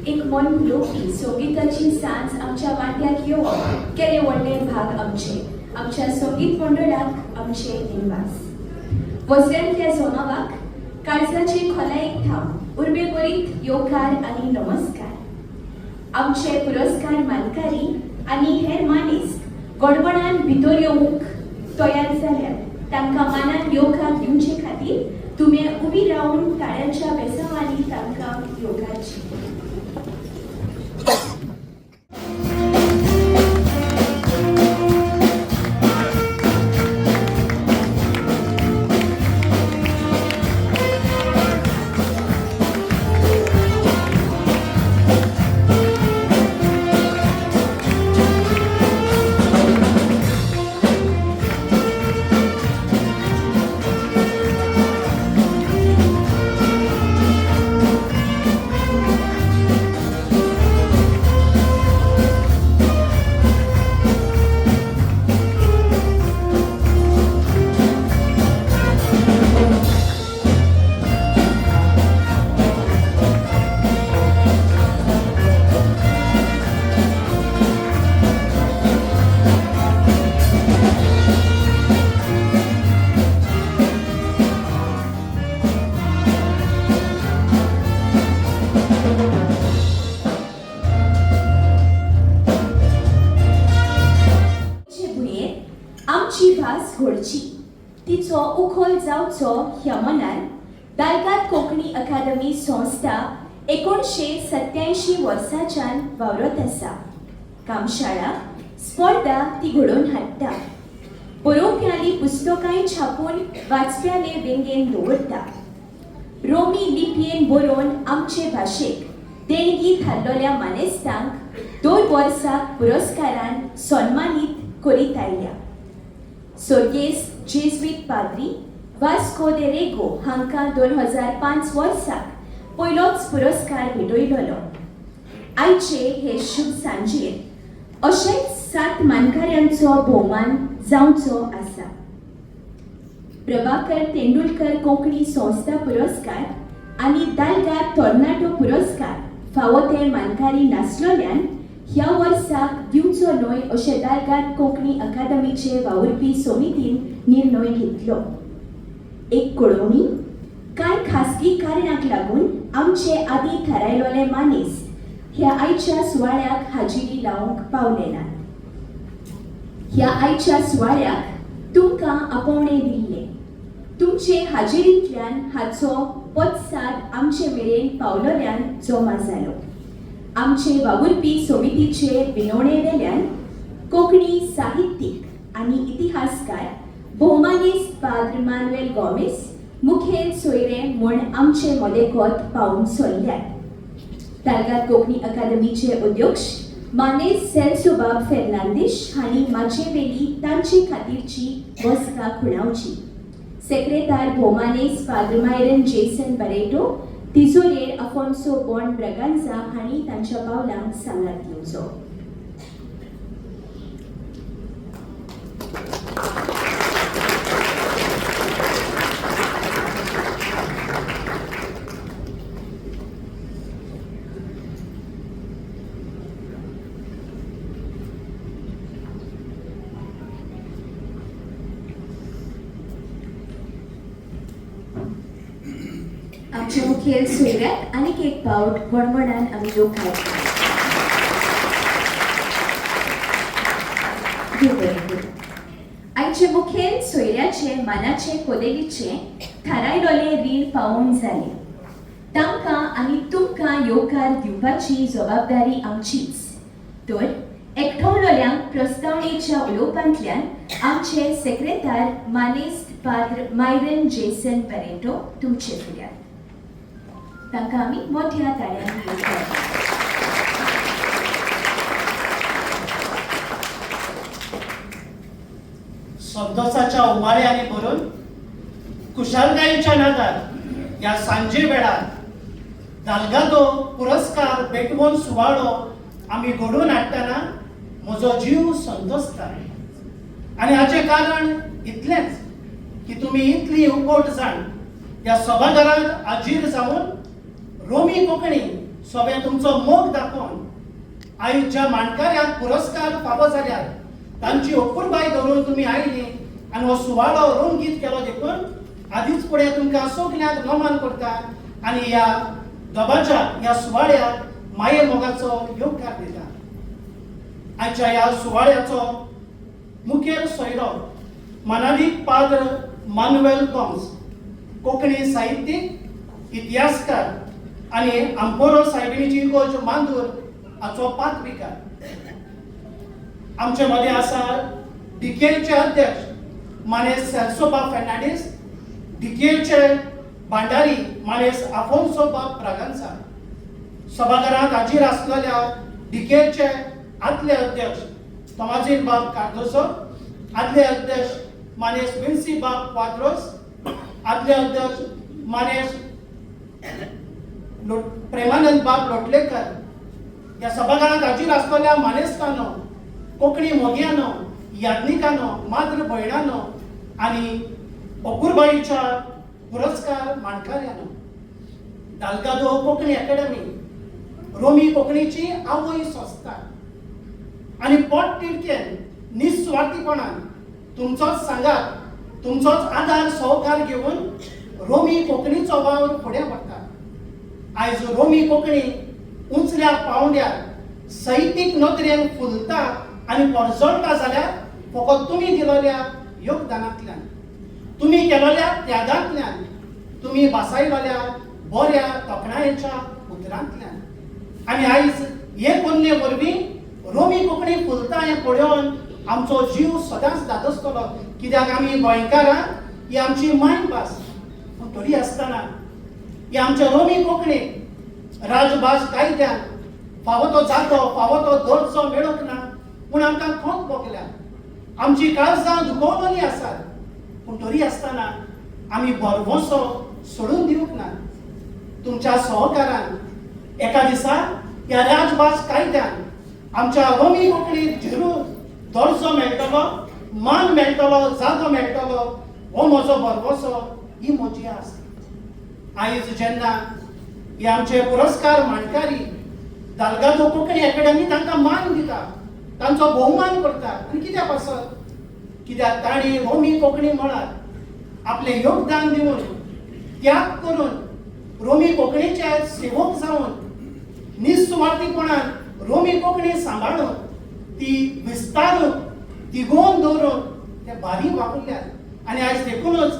एक मन फुलोवपी संगीताची सांज आमच्या वांट्याक येवप केदें व्हडलें भाग आमचें. आमच्या संगीत मंडळाक आमचे निवास. वसऱ्यांतल्या जमावाक काळजाचे खोलायेक थावन उर्बेभरीत येवकार आनी नमस्कार. आमचे पुरस्कार मानकारी आनी हेर मानेस्त गडबडान भितर येवंक तयार जाल्यात. तांकां मानान येवकार दिवचे खातीर तुमी उबी रावन ताळ्यांच्या बेसांवांनी तांकां येवकारचें. आमचे भुंयेर आमची भास घोळची, तिचो उखोल जावचो ह्या मनान दाल्गाद कोंकणी अकादमी संस्था 1987 वर्साच्यान वावरत आसा. कामशाळा, स्पर्धा ती घडोवन हाडटा, बरोवप्यांली पुस्तकांय छापून वाचप्याले वेंगेन दवरता. रोमी लिपयेन बरोवन आमचे भाशेक देणगी थारलेल्या मानेस्तांक दर वर्साक पुरस्कारान सन्मानीत करीत आयल्या. सर्गेस्त जेज्वीत पाद्री वास्को दे रेगो हांकां 2005 वर्साक पयलोच पुरस्कार भेटयलोलो. आयचे हे शुभ सांजेर अशेच 7 मानकाऱ्यांचो भोवमान जावचो आसा. प्रभाकर तेंडुलकर कोंकणी संस्था पुरस्कार आनी दाल्गाद तरणाटो पुरस्कार फावो ते मानकारी नासलोल्यान ह्या वर्साक दिवचो न्हय अशें दाल्गाद कोंकणी अकादमीचे वावुरपी समितीन निर्णय घेतलो. एक कळोवणी, कांय खासगी कारणाक लागून आमचे आदीं थारायलोले मानेस्त ह्या आयच्या सुवाळ्याक हाजिरी लावंक पावले नात. ह्या आयच्या सुवाळ्याक तुमकां आपोवणें दिल्लें. तुमचे हाजिरींतल्यान हाचो पतसाद आमचे मेरेन पावलोल्यान जमा जालो. आमचे वावुरपी समितीचे विनवणे वेल्यान कोंकणी साहित्यीक आनी इतिहासकार भोवमानेस्त पाद्र मानुएल गोमेस मुखेल सोयरे म्हूण आमचे मदेकोत पावून सरल्यात. दाल्गाद कोंकणी अकादमीचे अध्यक्ष मानेस्त सेल्सोबाब फेर्नांदीश हांणी माचयेवेली तांचे खातीरची बसका खुणावची. सेक्रेतार भोवमानेस्त फादर मायरन जेसन बरेटो, तिजोरेर अफोन्सो बॉन्ड ब्रगांजा हांणी तांच्या पावलांक सांगात दिवचो. आमचे मुखेल सोयऱ्याक आनीक एक पावट गणगणान आमी येवकार देव बरें करूं. आयचे मुखेल सोयऱ्याचे मानाचे कोदेलीचे थारायलोले रीण पावोवन जालें. तांकां आनी तुमकां येवकार दिवपाची जबाबदारी आमचीच. तर एकठवलोल्यांक प्रस्तावणेच्या उलोवपांतल्यान आमचे सेक्रेतार मानेस्त पाद्र मायरन जेसन बरेटो तुमचे फुड्यात. तांकां आमी मोठ्या ताळ्यान येवकार. संतोषाच्या उमाळ्याने भरून कुशालकायेच्या नादात ह्या सांजे वेळार दाल्गादो पुरस्कार भेटवण सुवाळो आमी घडोवन हाडटना म्हजो जीव संतोसता आनी हाचें कारण इतलेंच की तुमी इतली उकोट जाण ह्या सभाघरांत हाजीर जावन रोमी कोंकणी सगळें तुमचो मोग दाखोवन आयज ज्या माणकाऱ्यांक पुरस्कार फावो जाल्यात तांची अपुरबाय दवरून तुमी आयली आनी हो सुवाळो रंगीत केलो देखून आदींच फुडें तुमकां सगल्यांक नमन करता आनी ह्या दबाच्या ह्या सुवाळ्याक माये मोगाचो येवकार दिता. आयच्या ह्या सुवाळ्याचो मुखेल सोयरो मानादीक पाद्र मानुएल गोम्स, कोंकणी साहित्यीक, इतिहासकार आनी आंपोरो सायबिणीची इगोर्ज मांदूर हाचो पातविकार. आमचे मदें आसा डीकेएलचे अध्यक्ष मानेस सेल्सोबाब फर्नांडीस, डीकेएलचे भांडारी मानेस आफोन्सो बाब ब्रागांसा, सभाघरांत हाजीर आसलेल्या डीकेएलचे आदले अध्यक्ष तोमाजीन बाब कार्दोसो, आदले अध्यक्ष मानेस विन्सी बाब क्वाद्रोस, आदले अध्यक्ष मानेस प्रेमानंद बाब लोटलेकर. ह्या सभाघरांत हाजीर आसलेल्या मानेस्तांनो, कोंकणी मोगयांनो, याज्ञिकांनो, माद्र भयणांनो आनी अपुरबाईच्या पुरस्कार माणकाऱ्यांनो, दाल्गादो कोंकणी अकॅडमी रोमी कोंकणीची आवय संस्था आनी पोट तिडकेन निस्वार्थीपणान तुमचोच सांगात, तुमचोच आदार सहकार घेवन रोमी कोंकणीचो वावर फुडें व्हरता. आयज रोमी कोंकणी उंचल्या पावंड्यार साहित्यीक नदरेन फुलता आनी परजळटा जाल्यार फकत तुमी दिलेल्या योगदानांतल्यान, तुमी केलेल्या त्यागांतल्यान, तुमी भासायलेल्या बऱ्या तोखणायेच्या उतरांतल्यान. आनी आयज हे पोन्ने वरवीं रोमी कोंकणी फुलता हें पळोवन आमचो जीव सदांच दादोसतलो, कित्याक आमी गोंयकारां ही आमची मायभास. पूण तरी आसतना ही आमच्या रोमी कोंकणीक राजभास कायद्यान फावो तो जागो, फावो तो दर्जो मेळूंक ना पूण आमकां खंत भोगल्या, आमची काळजां दुखवलेली आसात. पूण तरी आसतना आमी भरवंसो सोडून दिवंक ना. तुमच्या सहकारान एका दिसा ह्या राजभास कायद्यान आमच्या रोमी कोंकणीक जरूर दर्जो मेळटलो, मान मेळटलो, जागो मेळटलो, हो म्हजो भरवंसो, ही म्हजी आस. आयज जेन्ना हे आमचे पुरस्कार मांडकारी दाल्गादो कोंकणी अकॅडमी तांकां मान दिता, तांचो भोवमान करता. आनी कित्या पासत? कित्याक तांणी रोमी कोंकणी मळार आपलें योगदान दिवन, त्याग करून, रोमी कोंकणीचे सेवक जावन, निस्वार्थीपणान रोमी कोंकणी सांबाळून, ती विस्तारून, तिगोवन दवरून ते भारी वापरल्यात. आनी आयज देखूनच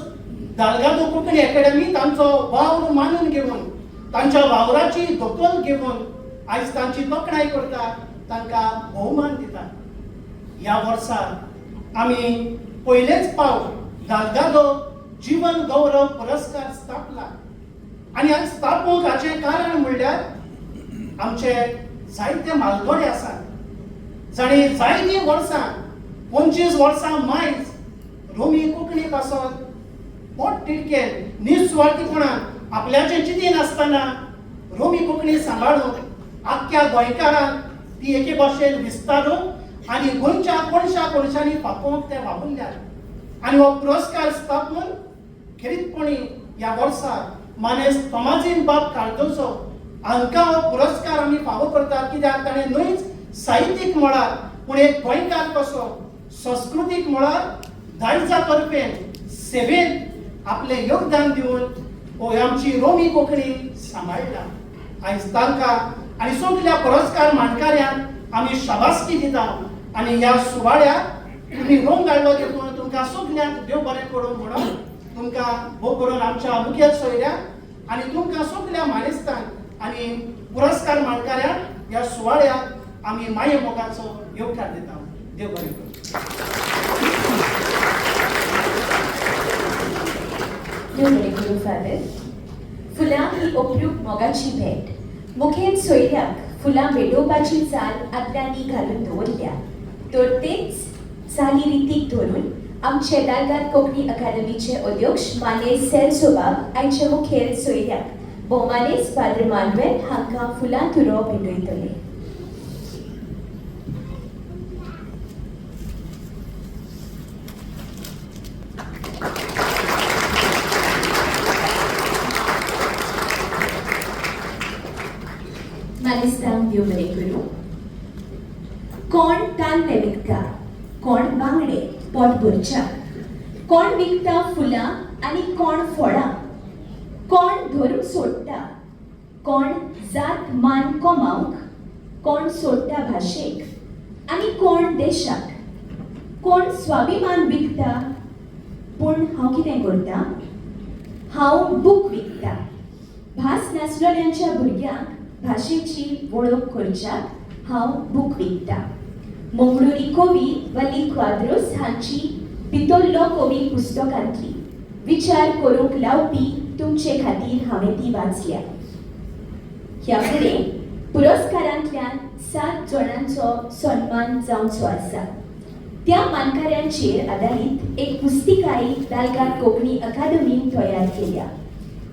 दाल्गादो कोंकणी अकॅडमी तांचो वावर मानून घेवन, तांच्या वावराची दखल घेवन आयज तांची तोखणाय करता, तांकां भोवमान दिता. ह्या वर्सा आमी पयलेच पावट दाल्गादो जीवन गौरव पुरस्कार स्थापला. आनी आज स्थापूंक हाचें कारण म्हणल्यार आमचे जायते मालगडे आसात जांणी जायतीं वर्सां, 25 वर्सां मायज रोमी कोंकणी पासत पोट तिडकेन निस्वार्थीपणान आपल्याचें चिंती नासतना रोमी कोंकणी सांबाळून आख्ख्या गोंयकारांक ती एके भाशेन विस्तारून आनी गोंयच्या कोणशा कोणशांनी फापोवंक ते वावुरल्यात. आनी हो पुरस्कार स्थापून खेरीतपणी ह्या वर्सा मानेस्त तोमाजीन बाब कार्दोजो हांकां हो पुरस्कार आमी फावो करतात, कित्याक ताणें न्हयच साहित्यीक मळार पूण एक गोंयकार कसो संस्कृतीक मळार दायजा तर्फेन सेवेन आपलें योगदान दिवन हो आमची रोमी कोंकणी सांबाळटा. आयज तांकां आनी सगल्या पुरस्कार मांडकाऱ्यांक आमी शाबासकी दिता. आनी ह्या सुवाळ्याक तुमी रंग हाडलो देखून तुमकां सगल्यांक देव बरें करूं म्हणून तुमकां भोव करून आमच्या मुखेल सोयऱ्यांक आनी तुमकां सगल्या मानेस्तांक आनी पुरस्कार मांडकाऱ्यांक ह्या सुवाळ्याक आमी माये मोगाचो येवकार दिता. देव बरें करूं. देव बरें करूं फादर. फुलां ही अप्रूप मोगाची भेट. मुखेल सोयऱ्याक फुलां भेटोवपाची चाल आदल्यांनी घालून दवरल्या, तर तेच चाली रितीक धरून आमचे दाल्गाद कोंकणी अकादमीचे अध्यक्ष मानेस सेल्सोबाब आयचे मुखेल सोयऱ्याक भोवमानेस फादर मानुएल हांकां फुलां तुरो भेटयतले. मानेस्तांक देव बरें करूं. कोण ताल्ले विकता, कोण बांगडे पोट भरच्याक, कोण विकता फुलां आनी कोण फळां, कोण धर्म सोडटा, कोण जात मान कमावंक, कोण सोडटा भाशेक आनी कोण देशाक, कोण स्वाभिमान विकता. पूण हांव कितें करता? हांव बूक विकता. भास नासलेल्यांच्या भुरग्यांक भाशेची वळख करच्याक हांव बूक विकता. मंगळुरी कवी वली क्वाद्रोस हांची भितरलो कवी पुस्तकांतली विचार करूंक लावपी तुमचे खातीर हांवें ती वाचल्या. ह्या फुडें पुरस्कारांतल्यान 7 जाणांचो सन्मान जावचो आसा. त्या मानकाऱ्यांचेर आदारीत एक पुस्तिकाय दालगाद कोंकणी अकादमीन तयार केल्या.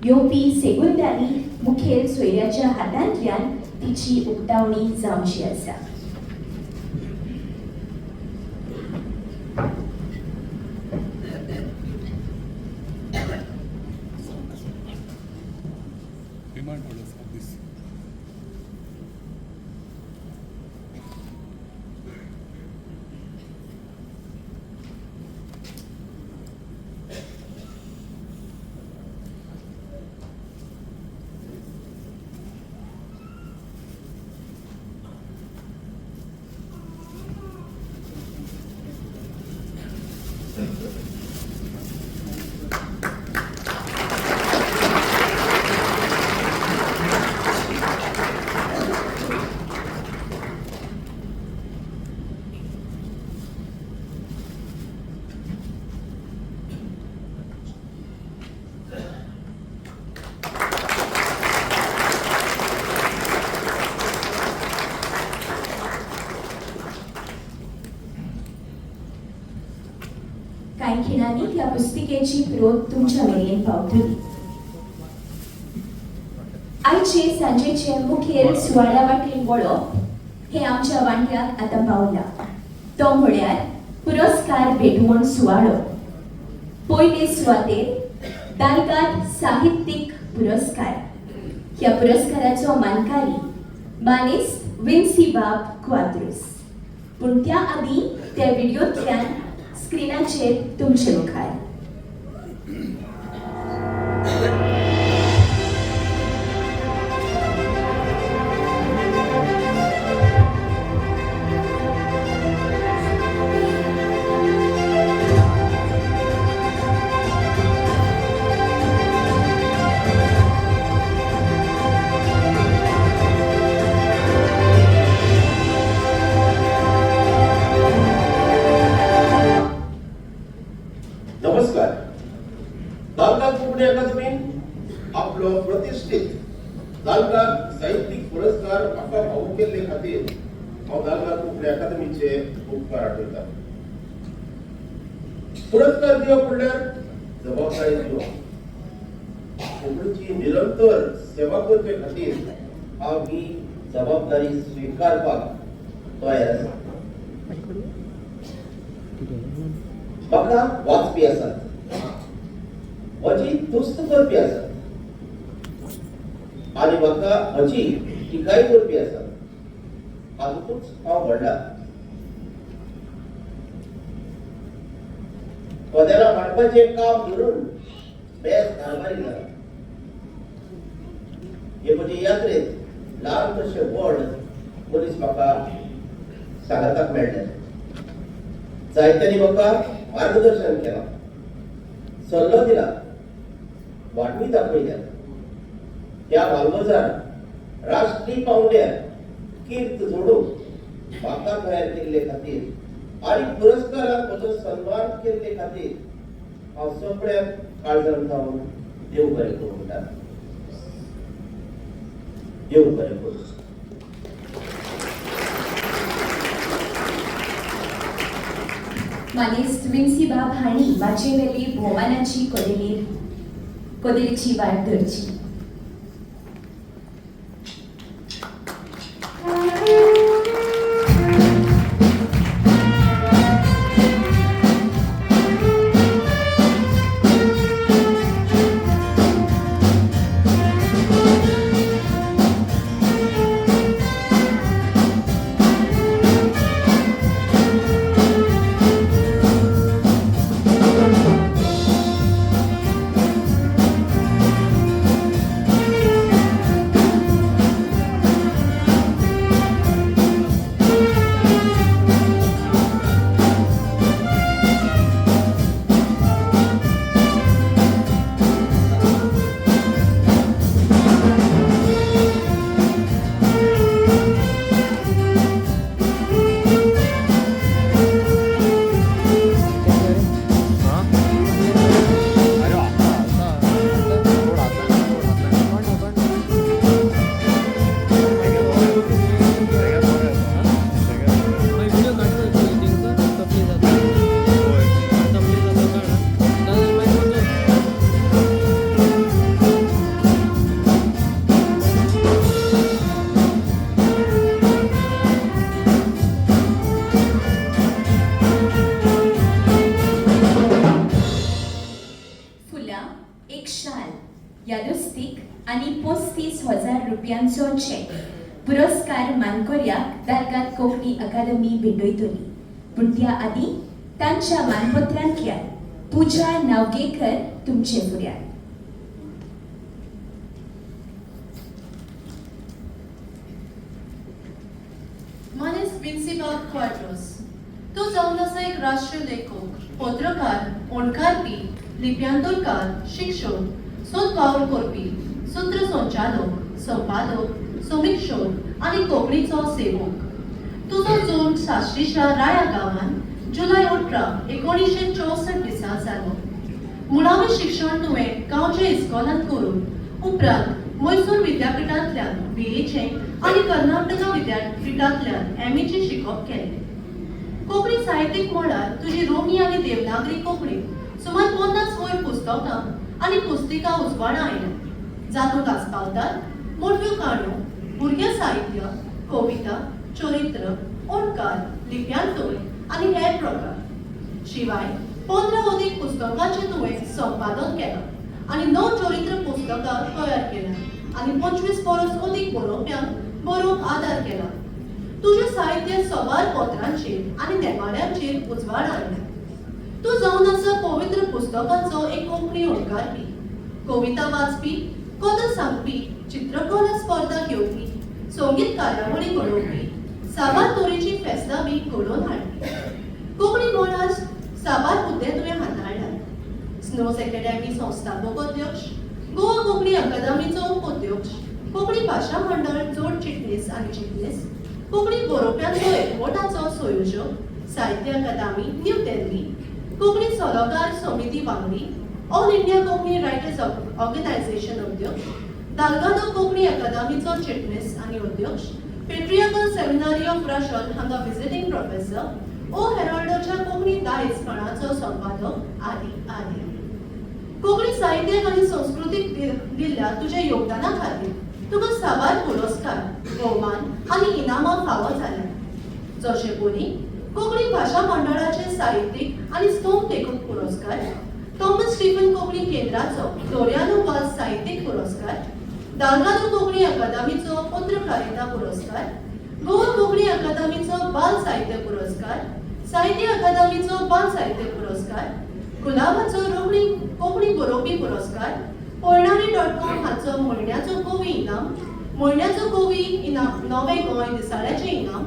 येवपी सेगुंदांनी मुखेल सोयऱ्याच्या हातांतल्यान तिची उक्तावणी जावची आसा. Remind us of this. कांय खिणांनी ह्या पुस्तिकेची प्रत तुमच्या मेरेन पावतली. आयचे सांजेचे मुखेल सुवाळ्या वाटेन वळप हे आमच्या वांट्याक आतां पावला. तो म्हळ्यार पुरस्कार भेटवण सुवाळो. पयले सुवातेर दालगाद साहित्यीक पुरस्कार. ह्या पुरस्काराचो मानकारी मानेस्त विन्सीबाब क्वाद्रोस. पूण त्या आदीं त्या व्हिडियोंतल्यान स्क्रिनाचेर तुमचे मुखार. नमस्कार. दालगाद कोंकणी अकादमीन आपलो प्रतिष्ठित दालगाद साहित्यीक पुरस्कार म्हाका फावो केल्ले खातीर हांव दालगाद कोंकणी अकादमीचे उपकार आठयता. पुरस्कार दिवप म्हणल्यार जबाबदारी दिवप. कोंकणीची निरंतर सेवा करचे खातीर हांव ही जबाबदारी स्विकारपाक तयार आसा. म्हाका वाचपी आसात, म्हजी तुस्त करपी आसात आनी म्हाका म्हजी टिकाय करपी आसात. हातूंतच हांव व्हडला. कदेलां मांडपाचें काम धरून बेस कारभारी जाला. हे म्हजे यात्रेंत ल्हान तशे व्हड मनीस म्हाका सांगाताक मेळ्ळे. जायत्यांनी म्हाका मार्गदर्शन केलां, सल्लो दिला, वाटूय दाखयल्या. त्या वालवजार राष्ट्रीय पावंड्यार कीर्त जोडूंक म्हाका तयार केल्ले खातीर आनी पुरस्कारान म्हजो सन्मान केल्ले खातीर हांव सगळ्यांक काळजान जावन देव बरें करूं म्हणटा. देव बरें करूं. मानेस्त विन्सीबाब हांणी माचयेवेली भोवमानाची कदेलीची वाट धरची. यादस्तीक आनी 35,000 रुपयांचो चॅक पुरस्कार मानकऱ्याक दाल्गाद कोंकणी अकादमी भेटयतली. पूण त्या आदीं तांच्या मानपत्रांतल्यान पूजा नावगेकर तुमचे फुड्यान. मानेस विन्सीबाब क्वाड्रोस, तूं जावन आसा एक राष्ट्रीय लेखक, पत्रकार, ओणकारपी, लिप्यांतरकार, शिक्षक, सोद वावर करपी, सूत्रसंचालक, संपादक, समिक्षक आनी कोंकणीचो सेवक. तुजो जल्म साश्टीच्या राया गांवांत जुलय 18, 1964 दिसा जालो. मुळावें शिक्षण तुवें गांवच्या इस्कोलांत करून उपरांत मैसूर विद्यापिठांतल्यान बीएचें आनी कर्नाटका विद्यापिठांतल्यान एमएचें शिकप केलें. कोंकणी साहित्यीक मळार तुजी रोमी आनी देवनागरी कोंकणीत सुमार 50 वयर पुस्तकां आनी पुस्तिका उजवाडा आयल्यात, जातूंत आस्पावतात मोटव्यो काणयो, भुरग्यां साहित्य, कविता, चरित्र, ओणकार, लिप्यांतर आनी हेर प्रकार. शिवाय 15 अदीक पुस्तकांचें तुवें संपादन केलां आनी 9 चरित्र पुस्तकां तयार केल्यात आनी 25 परस अदीक बरोवप्यांक बरोवंक आदार केला. तुजें साहित्य सवार पत्रांचेर आनी नेमाळ्यांचेर उजवाड आयलें. तूं जावन आसा पवित्र पुस्तकाचो एक कोंकणी ओणकारपी, कविता वाचपी, कथा सांगपी, चित्रकला स्पर्धा घेवपी, संगीत कार्यावळी घडोवपी, साबार तरेचीं फेस्तां बी घडोवन हाडपी. कोंकणी मळार साबार हुद्दे तुवें हाताळ्ळ्यात. स्नोज एकेडमी संस्थापक अध्यक्ष, गोवा कोंकणी अकादमीचो उपाध्यक्ष, कोंकणी भाशा मंडळ जोड चिटणीस आनी चिटणीस, कोंकणी बरोवप्यांचो एकवटाचो संयोजक, साहित्य अकादमी न्यू दिल्ली, कोंकणी सल्लोगार समिती वांगडी, all India Konkani writers organisation अध्यक्ष, दाल्गादो कोंकणी अकादमीचो चिटणीस आनी अध्यक्ष, पेट्रियाकल सेमिनारी ऑफ रशल हांगा विजिटींग प्रोफेसर, ओ हेराल्डाच्या कोंकणी दायज खणाचो संपादक आदी आदी. कोंकणी साहित्याक आनी संस्कृतीक दिल्ल्या तुज्या योगदाना खातीर तुका साबार पुरस्कार, भोवमान आनी इनामां फावो जाल्यात, जशे परी कोंकणी भाशा मंडळाचे साहित्यीक आनी स्तोम लेखक पुरस्कार, थॉमस स्टीफन कोंकणी केंद्राचो दोरियानो वाज साहित्यीक पुरस्कार, दाल्गादो कोंकणी अकादमीचो पत्रकारिता पुरस्कार, गोवा कोंकणी अकादमीचो बाल साहित्य पुरस्कार, साहित्य अकादमीचो बाल साहित्य पुरस्कार, गुलाबाचो रोमणी कोंकणी बरोवपी पुरस्कार, पयणारी.कॉम हाचो म्हयन्याचो कवी इनाम, म्हयन्याचो कवी इनाम, नवें गोंय दिसाळ्याचें इनाम,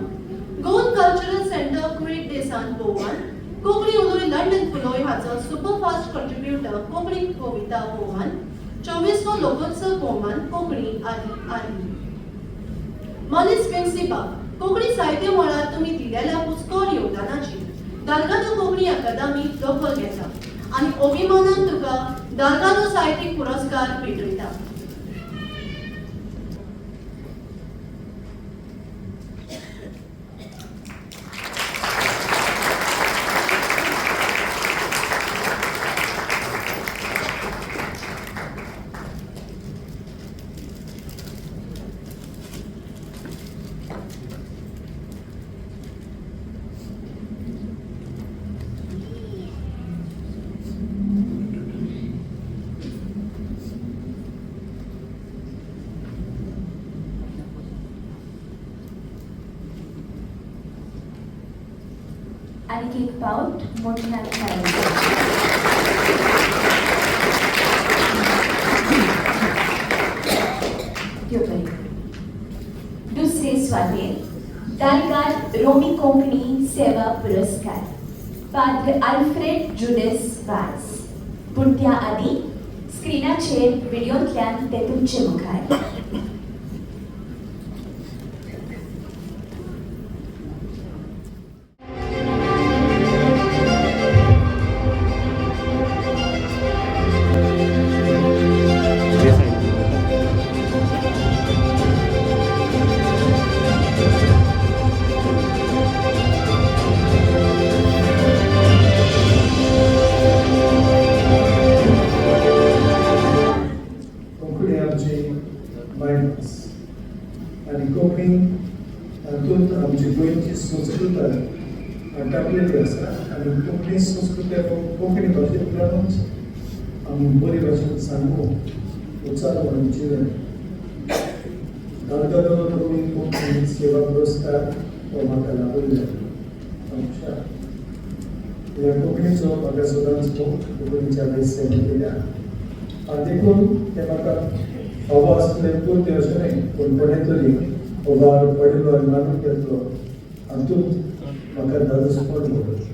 गोवन कल्चरल सेंटर कुवेट देसान भोवमान, कोंकणी उलोय लंडन फुलोय हाचो सुपरफास्ट कंट्रिब्युटर कोंकणी कविता भोवमान, 24वो लोकोत्सव भोवमान कोंकणी आदी आदी. मनीस विन्सीबाब, कोंकणी साहित्य मळार तुमी दिलेल्या पुस्कळ योगदानाची दाल्गादो कोंकणी अकादमी दखल घेता आनी अभिमानान तुका दाल्गादो साहित्यीक पुरस्कार भेटयता. आनीक एक पावट मोठ्यान टाळयो. त्यो बरें करूं. दुसरे सुवातेर दाल्गाद रोमी कोंकणी सेवा पुरस्कार पाद्र आल्फ्रेड जुडस वाज. पूण त्या आदीं स्क्रिनाचेर व्हिडियोंतल्यान ते तुमचे मुखार. कोंकणी आमची मायभास आनी कोंकणी हातूंत आमची गोंयची संस्कृताय टाकलेली आसा आनी कोंकणी संस्कृताय कोंकणी भाशेंतल्यानूच आमी बरी भाशेन सांगू उचार म्हणून जिवें. दाल्गादो कोंकणी कोंकणी सेवा पुरस्कार हो म्हाका लाभिल्लो आमच्या ह्या कोंकणीचो म्हाका सदांच मोग, कोंकणीच्या हांवें सेवा केल्या आनी देखून तें म्हाका फावो आसलें पुरतें अशें न्हय, पूण कोणें तरी हो वावर पडिल्लो आनी मानून घेतलो हातूंत म्हाका धादोसपण भोगलें.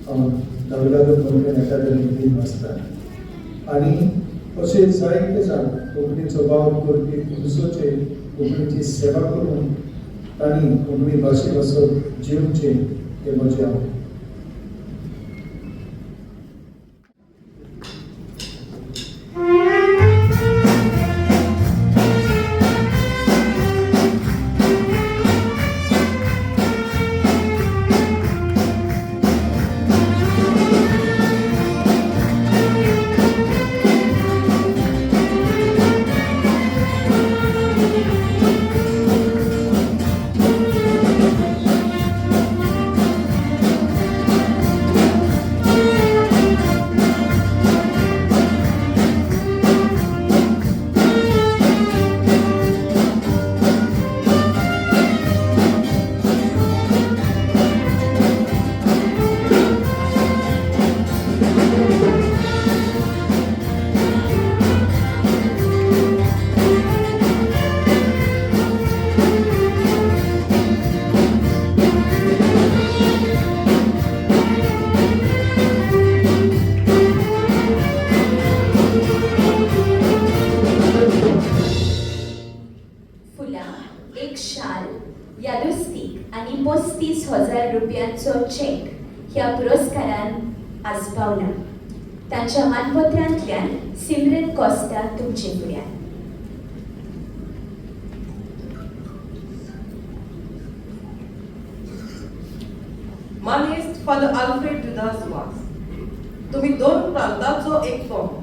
हांव दाल्गादो कोंकणी अकादमींत आसता आनी अशें जायते जाण कोंकणीचो वावर करपी खुबसोचे कोंकणीची सेवा करून तांणी कोंकणी भाशे पासत जिवचें हें म्हजें हांव. फुलां, एक शाल, यादस्तीक आनी 35,000 रुपयांचो चॅक ह्या पुरस्कारान आस्पावला. तांच्या मानपत्रांतल्यान सिमरन कोस्ता तुमचे फुड्यान. मानेस्त फादर आल्फ्रेड जुदास वास, तुमी दोन प्रांताचो एक फॉर्म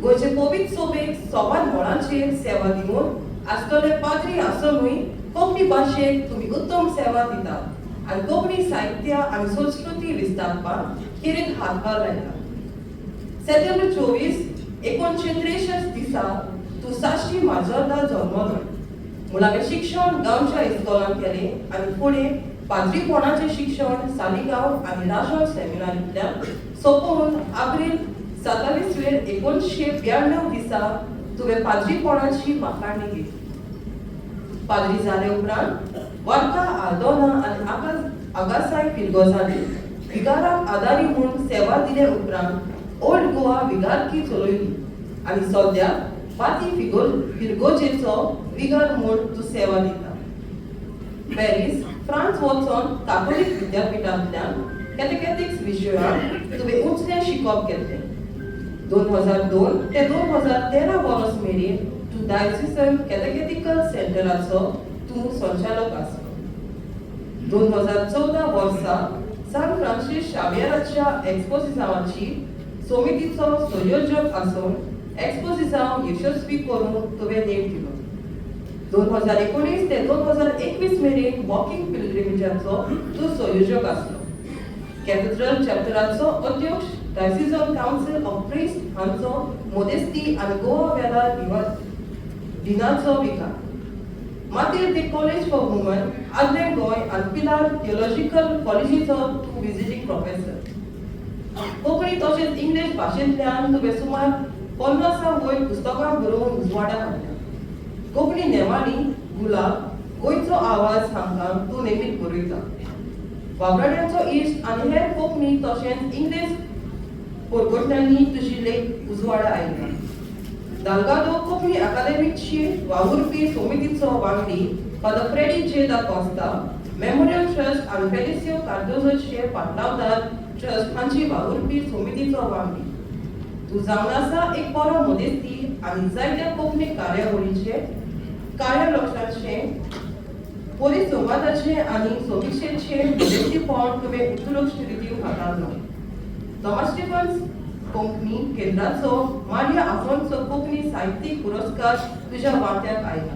गोंयचे पवित्र सोबेक सोबार मळांचेर सेवा दिवन आसतले पाद्री आसुनूय कोंकणी भाशेक तुमी उत्तम सेवा दितात आनी कोंकणी साहित्य आनी संस्कृती विस्तारपाक खेरीत हातभार लायता. सप्टेंबर 24 1963 दिसा तूं साश्टी माजोर्डा जल्मलो. मुळावें शिक्षण गांवच्या इस्कोलांत केलें आनी फुडें पाद्रीपणाचें शिक्षण सालिगांव आनी राजन सेमिनारींतल्यान सोंपोवन आब्रील 27 1992 दिसा तुवें पाद्रीपणाची माखाणी घेतली. पाद्री जाले उपरांत वार्का आल्दोना आनी आगासाय फिरगोजांनी विगाराक आदारी म्हूण सेवा दिले उपरांत ओल्ड गोवा विगारकी चलयली आनी सद्या पाती फिरगोजेचो विगार म्हूण तूं सेवा दिता. पॅरीस फ्रांस वचोन कातोलीक विद्यापिठांतल्यान कॅटेकॅटिक्स विशयांत तुवें उंचलें शिकप घेतलें. 2002 ते 2013 वर्स मेरेन तूं डायसिसन कॅटेकॅटिकल सेंटराचो तूं संचालक आसलो. 2014 वर्सा सान फ्रांसीस शावियराच्या एक्सपोजिसांवाची समितीचो संयोजक आसून एक्सपोजिसांव यशस्वी करूंक तुवें नेम दिलो. 2019 ते 2021 मेरेन वॉकिंग पिलग्रिमेजाचो तूं संयोजक आसलो. कॅथेड्रल चॅप्टराचो अध्यक्ष, डायसिजन कावन्सील ऑफ प्रिस्ट हांचो मोदेस्ती आनी गोवा वेला दिनाचो विकार. मातीर दी कॉलेज फॉर वुमन आदलें गोंय आनी पिलार थियोलॉजिकल कॉलेजीचो तूं विजिटींग प्रोफेसर. कोंकणी तशेंच इंग्लीश भाशेंतल्यान तुवें सुमार 50 वयर पुस्तकां बरोवन उजवाडा हाडल्या. कोंकणी नेमाळी गुलाब, गोंयचो आवाज हांकां तूं नेमीत बरयता. वावराड्यांचो इश्ट आनी हेर कोंकणी तशेंच इंग्लीश पोरकोटल्यांनी तुजी लेख उजवाडा आयला. दाल्गादो कोंकणी अकादेमीची वावुरपी समितीचो वांगडी, father Freddy J da Costa memorial trust आनी फेलिसियो कार्दोजोचे पाटलावदार ट्रस्ट हांची वावुरपी समितीचो वांगडी. तूं जावन आसा एक बरो मदेस्ती आनी जायत्या कोंकणी कार्यावळीचे कार्यलक्षाचे परिसंवादाचे आनी समिक्षेचे मदेस्तीपण तुवें उत्कृश्ट रितीन हाताळ्ळां. थॉमस स्टिफन्स कोंकणी केंद्राचो मारिया आफोन्सो कोंकणी साहित्यीक पुरस्कार तुज्या वांट्याक आयला.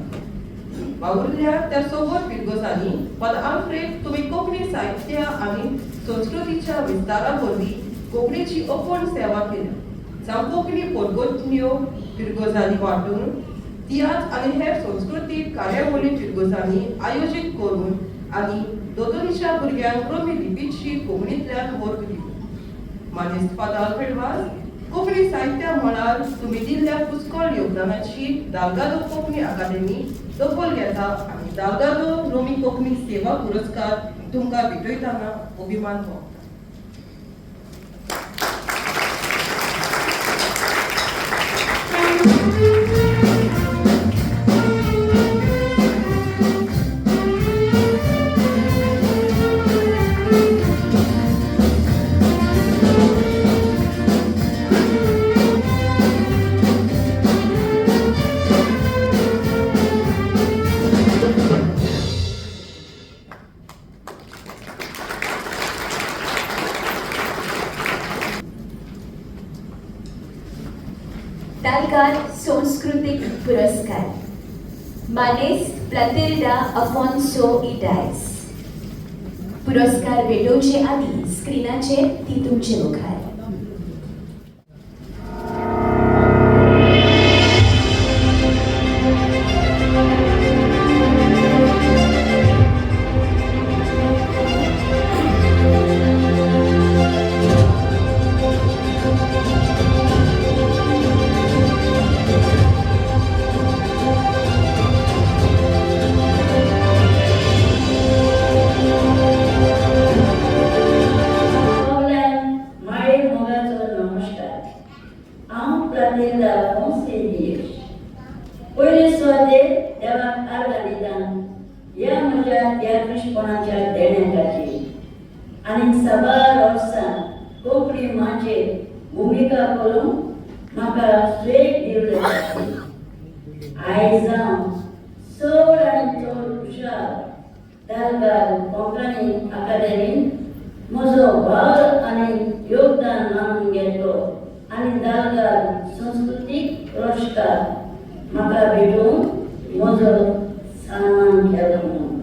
वावुरल्या त्या सोबत फिरगोजांनी फादर आल्फ्रेड तुमी कोंकणी साहित्य आनी संस्कृतीच्या विस्तारा वरवीं कोंकणीची अपूर्ण सेवा केल्या. जावं कोंकणी पोरगोतन्यो फिरगोजांनी वांटून तियात्र आनी हेर संस्कृतीक कार्यावळी फिरगोजांनी आयोजीत करून आनी दोतोनीच्या भुरग्यांक रोमी लिपीची कोंकणींतल्यान वर्ग दिवन. मानेस्त फादर आल्फ्रेड वाज, कोंकणी साहित्य मळार तुमी दिल्ल्या पुस्कळ योगदानाची दाल्गादो कोंकणी अकादेमी दखल घेता आनी दाल्गादो रोमी कोंकणी सेवा पुरस्कार तुमकां भेटयतना अभिमान भोगता. तालकार संस्कृतीक पुरस्कार मानेस्त प्लातिल्डा अफोन्सो इडायस. पुरस्कार भेटोवचे आदी स्क्रिनाचेर ती तुमचे मुखार. सगळ्यांक माळे मोगाचो नमस्कार. हांव प्लातिल्दा अफोन्सो दियश. पयले सुवातेर देवाक आर्गां दिता ह्या म्हज्या तियात्रिशपणाच्या देण्या खातीर आनी साबार वर्सां कोंकणी माचयेर भुमिका करून म्हाका सुवेग दिवले खातीर. आयज हांव चड आनी चड हुशार दाल्गाद कोंकणी अकादेमीन म्हजो वावर आनी योगदान मानून घेतलो आनी दाल्गाद संस्कृतीक पुरस्कार म्हाका भेटोवन म्हजो सन्मान केलो म्हणून.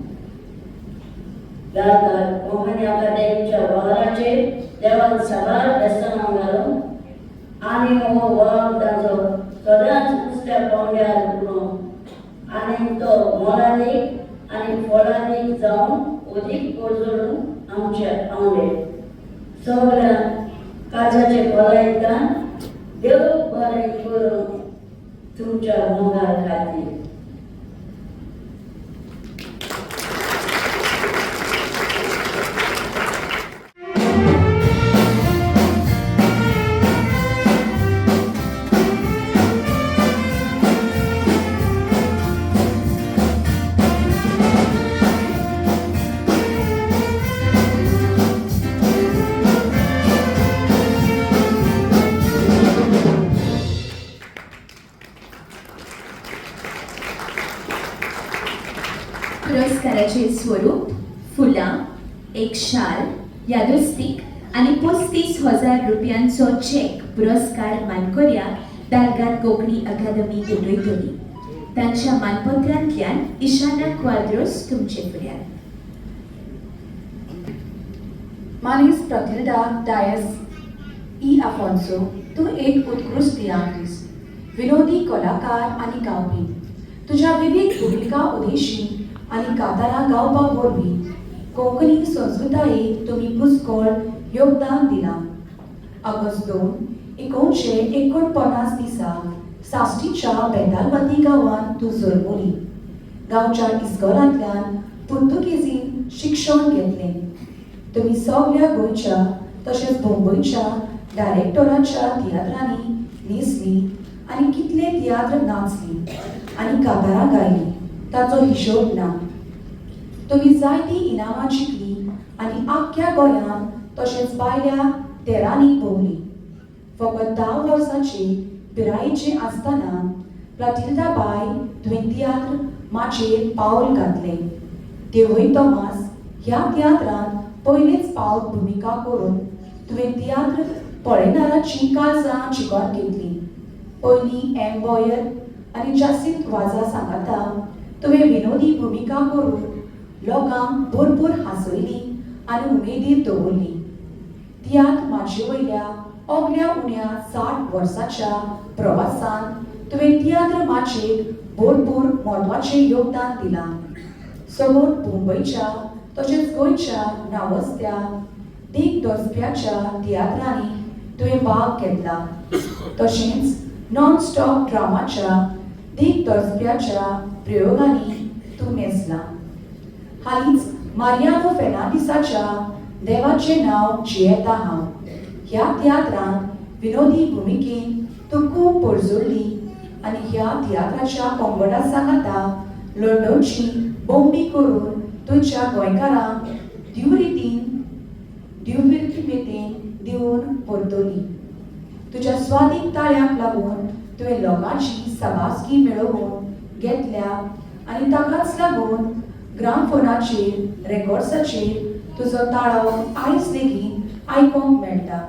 दाल्गाद कोंकणी अकादेमीच्या वावराचेर देवान साबार बेसनां घालून आनी हो वावर ताजो सदांच उंचल्या पांवड्यार उरो आनी तो मोलादीक आनी फळादीक जावन अदीक पर्जळून आमच्या पावंडे. सगळ्या काळजाचे खोलायतान देव बरें करूं तुमच्या मोगा खातीर. पुरस्काराचे स्वरूप फुलां, एक शाल, यादस्तीक आनी 35,000 रुपयांचो चॅक पुरस्कार मानकऱ्या दाल्गाद कोंकणी अकादमी भेटयतली. तांच्या मानपत्रांतल्यान इशाना क्वाद्रोस तुमचे फुड्यान. मानेस्त प्रथिल्डा डायस ई आफोन्सो, तूं एक उत्कृश्ट तियात्रिस्त, विनोदी कलाकार आनी गावपी. तुज्या विविध भुमिका उदेशी आनी कातारां गावपा वरवीं कोंकणी संस्कृतायेक तुमी पुस्कळ योगदान दिलां. ऑगस्ट 2, 1949 दिसा साश्टीच्या बेतालबाती गांवांत तूं जल्मली. गांवच्या इस्कोलांतल्यान पुर्तुगेजीन शिक्षण घेतलें. तुमी सगळ्या गोंयच्या तशेंच मुंबयच्या डायरेक्टराच्या तियात्रांनी न्हेसली आनी कितले तियात्र नाचली आनी कातारां गायली ताचो हिशोब ना. तुमी जायतीं इनामां जिखलीं आनी आख्ख्या गोंयांत तशेंच भायल्या तेरांनी भोंवली. फकत 10 वर्सांची पिरायेची आसतना प्लाटिल्दा बाय तुवें तियात्र माचयेर पावल घातलें. देवय तोमास ह्या तियात्रांत पयलेच पावट भुमिका करून तुवें तियात्र पळयणारांची काळजां जिखून घेतलीं. पयलीं एम बॉयर आनी जासींत वाजा सांगाता तुवें विनोदी भुमिका करून लोकांक भरपूर हांसयली आनी उमेदीर दवरली. तियात्र माचये वयल्या अगल्या उण्या 60 वर्साच्या प्रवासान तुवें तियात्र माचयेक भरपूर म्हत्वाचें योगदान दिलां. सबंद मुंबयच्या तशेंच गोंयच्या नांवाजत्या दिग्दर्शप्याच्या तियात्रांनी तुवें भाग घेतला. तशेंच नॉन स्टॉप ड्रामाच्या दिग्दर्शप्याच्या प्रयोगांनी तूं नेसला. हालींच मारियानो फेर्नांडीसाच्या देवाचें नांव जियेता हांव ह्या तियात्रांत विनोदी भुमिकेन तूं खूब पर्जळ्ळी आनी ह्या तियात्राच्या पंगडा सांगाता लंडनची बोंबी करून तुमच्या गोंयकारांक दिवरितीन दिवन परतली. तुज्या स्वादीक ताळ्यांक लागून तुवें लोकांची शाबासकी मेळोवन घेतल्या आनी ताकाच लागून ग्रामफोनाचेर रेकॉर्ड्साचेर तुजो ताळो आयज लेगीत आयकोंक मेळटा.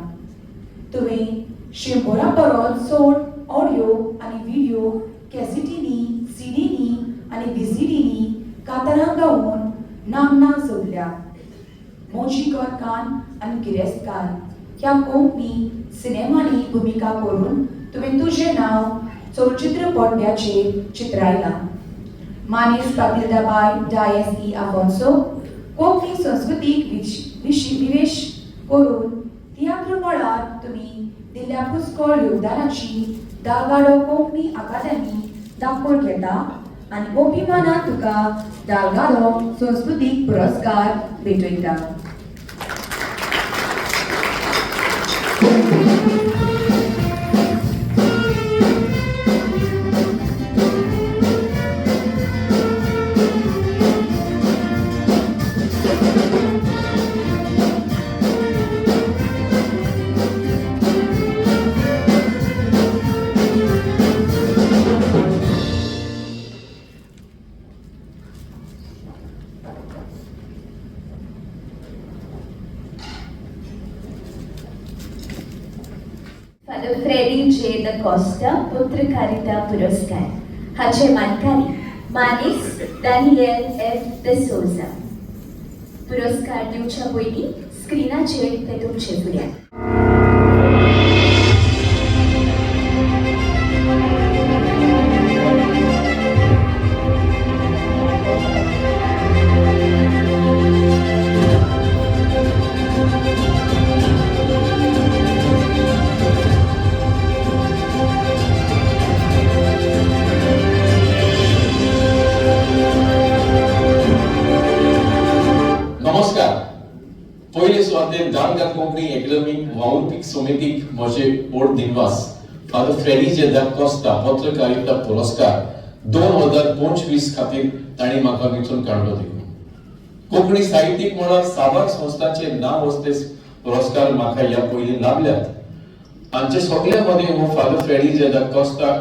तुवें 100 परस चड ऑडियो आनी व्हिडियो कॅसिटींनी, सीडींनी आनी व्हीसीडींनी कांतारां गावन नामना जोडल्या. मोजी गोरकान आनी गिरेस्तकार ह्या कोंकणी सिनेमांनी भुमिका करून तुवें तुजें नांव चलचित्र पडद्याचेर चित्रायलां. मानेस्त बातिल्दाबाय डायस ई आफोन्सो, कोंकणी संस्कृतीक विवेश करून तियात्र मळार तुमी दिल्ल्या पुस्कळ योगदानाची दालगाडो कोंकणी अकादेमी दाखोवन घेता आनी अभिमानान तुका दालगाडो संस्कृतीक पुरस्कार भेटयता. Father Freddy J the Costa पत्रकारिता पुरस्कार हाचे मानकारी मानेस दानियल एफ the Souza. पुरस्कार दिवच्या पयलीं स्क्रिनाचेर ते तुमचे फुड्यान. नमस्कार. पयले सुवातेर दालगाद कोंकणी अकॅडमीक वावुरपी समितीक म्हजे व्हड दिनवास. फादर फ्रेडी जे दा कोस्ता पत्रकारिता पुरस्कार 2025 खातीर तांणी म्हाका वेंचून काडलो. देखून कोंकणी साहित्यीक मळार साबार संस्थांचे नांव वस्ते पुरस्कार म्हाका ह्या पयलीं लाभल्यात. हांचे सगल्या मदीं हो फादर फ्रेडी जे दा कोस्ता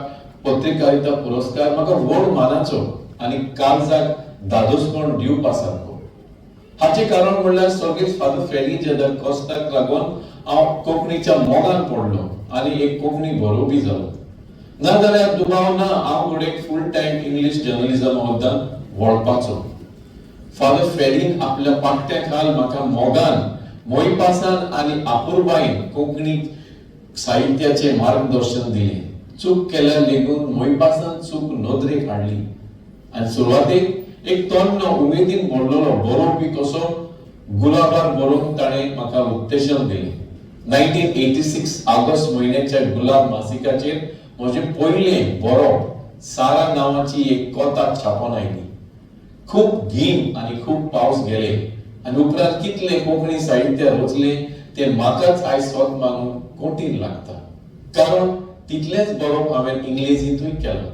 पत्रकारिता पुरस्कार म्हाका व्हड मानाचो आनी काळजाक धादोसपण दिवपा सारको. हाचें कारण म्हणल्यार स्वर्गेस्त फादर फ्रेडी जे दा कोस्ताक लागून हांव कोंकणीच्या मोगान पडलो आनी एक कोंकणी बरोवपी जालो. नाजाल्यार दुबाव ना हांव घडये फूल टायम इंग्लीश जर्नलिजम वद्दल वळपाचो. फादर फ्रेडीन आपल्या पाकट्या खाल म्हाका मोगान, मोयपासान आनी आपुरबायेन कोंकणी साहित्याचें मार्गदर्शन दिलें. चूक केल्यार लेगून मोयपासान चूक नदरेक हाडली आनी सुरवातेक एक तन्नो उमेदीन भरलेलो बरोवपी कसो गुलाबार बरोवन ताणें म्हाका उत्तेजन दिलें. 1986 ऑगस्ट म्हयन्याच्या गुलाब मासिकाचेर म्हजें पयलें बरोवप सारा नांवाची एक कथा छापून आयली. खूब गीम आनी खूब पावस गेले आनी उपरांत कितलें कोंकणी साहित्य रचलें तें म्हाकाच आयज स्वत मानूंक कठीण लागता, कारण तितलेंच बरोवप हांवें इंग्लेजींतूय केलां.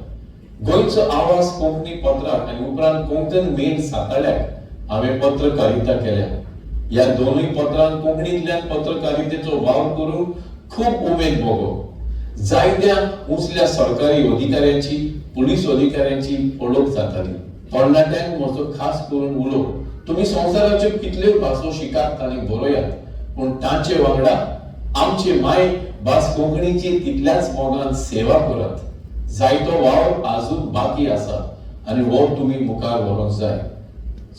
गोंयचो आवाज कोंकणी पत्राक आनी उपरांत कोंकण मेल साताळ्याक हांवें पत्रकारिता केल्या. ह्या दोनूय पत्रांत कोंकणींतल्यान पत्रकारितेचो वावर करूंक खूब उमेद भोगो. जायत्या उंचल्या सरकारी अधिकाऱ्यांची, पुलीस अधिकाऱ्यांची वळख जाताली. तरणाट्यांक म्हजो खास करून उलो, तुमी संवसाराच्यो कितल्योय भासो शिकात आनी बरयात, पूण तांचे वांगडा आमचे माय भास कोंकणीची तितल्याच मोगान सेवा करात. जायतो वावर आजून बाकी आसा आनी हो तुमी मुखार व्हरूंक जाय.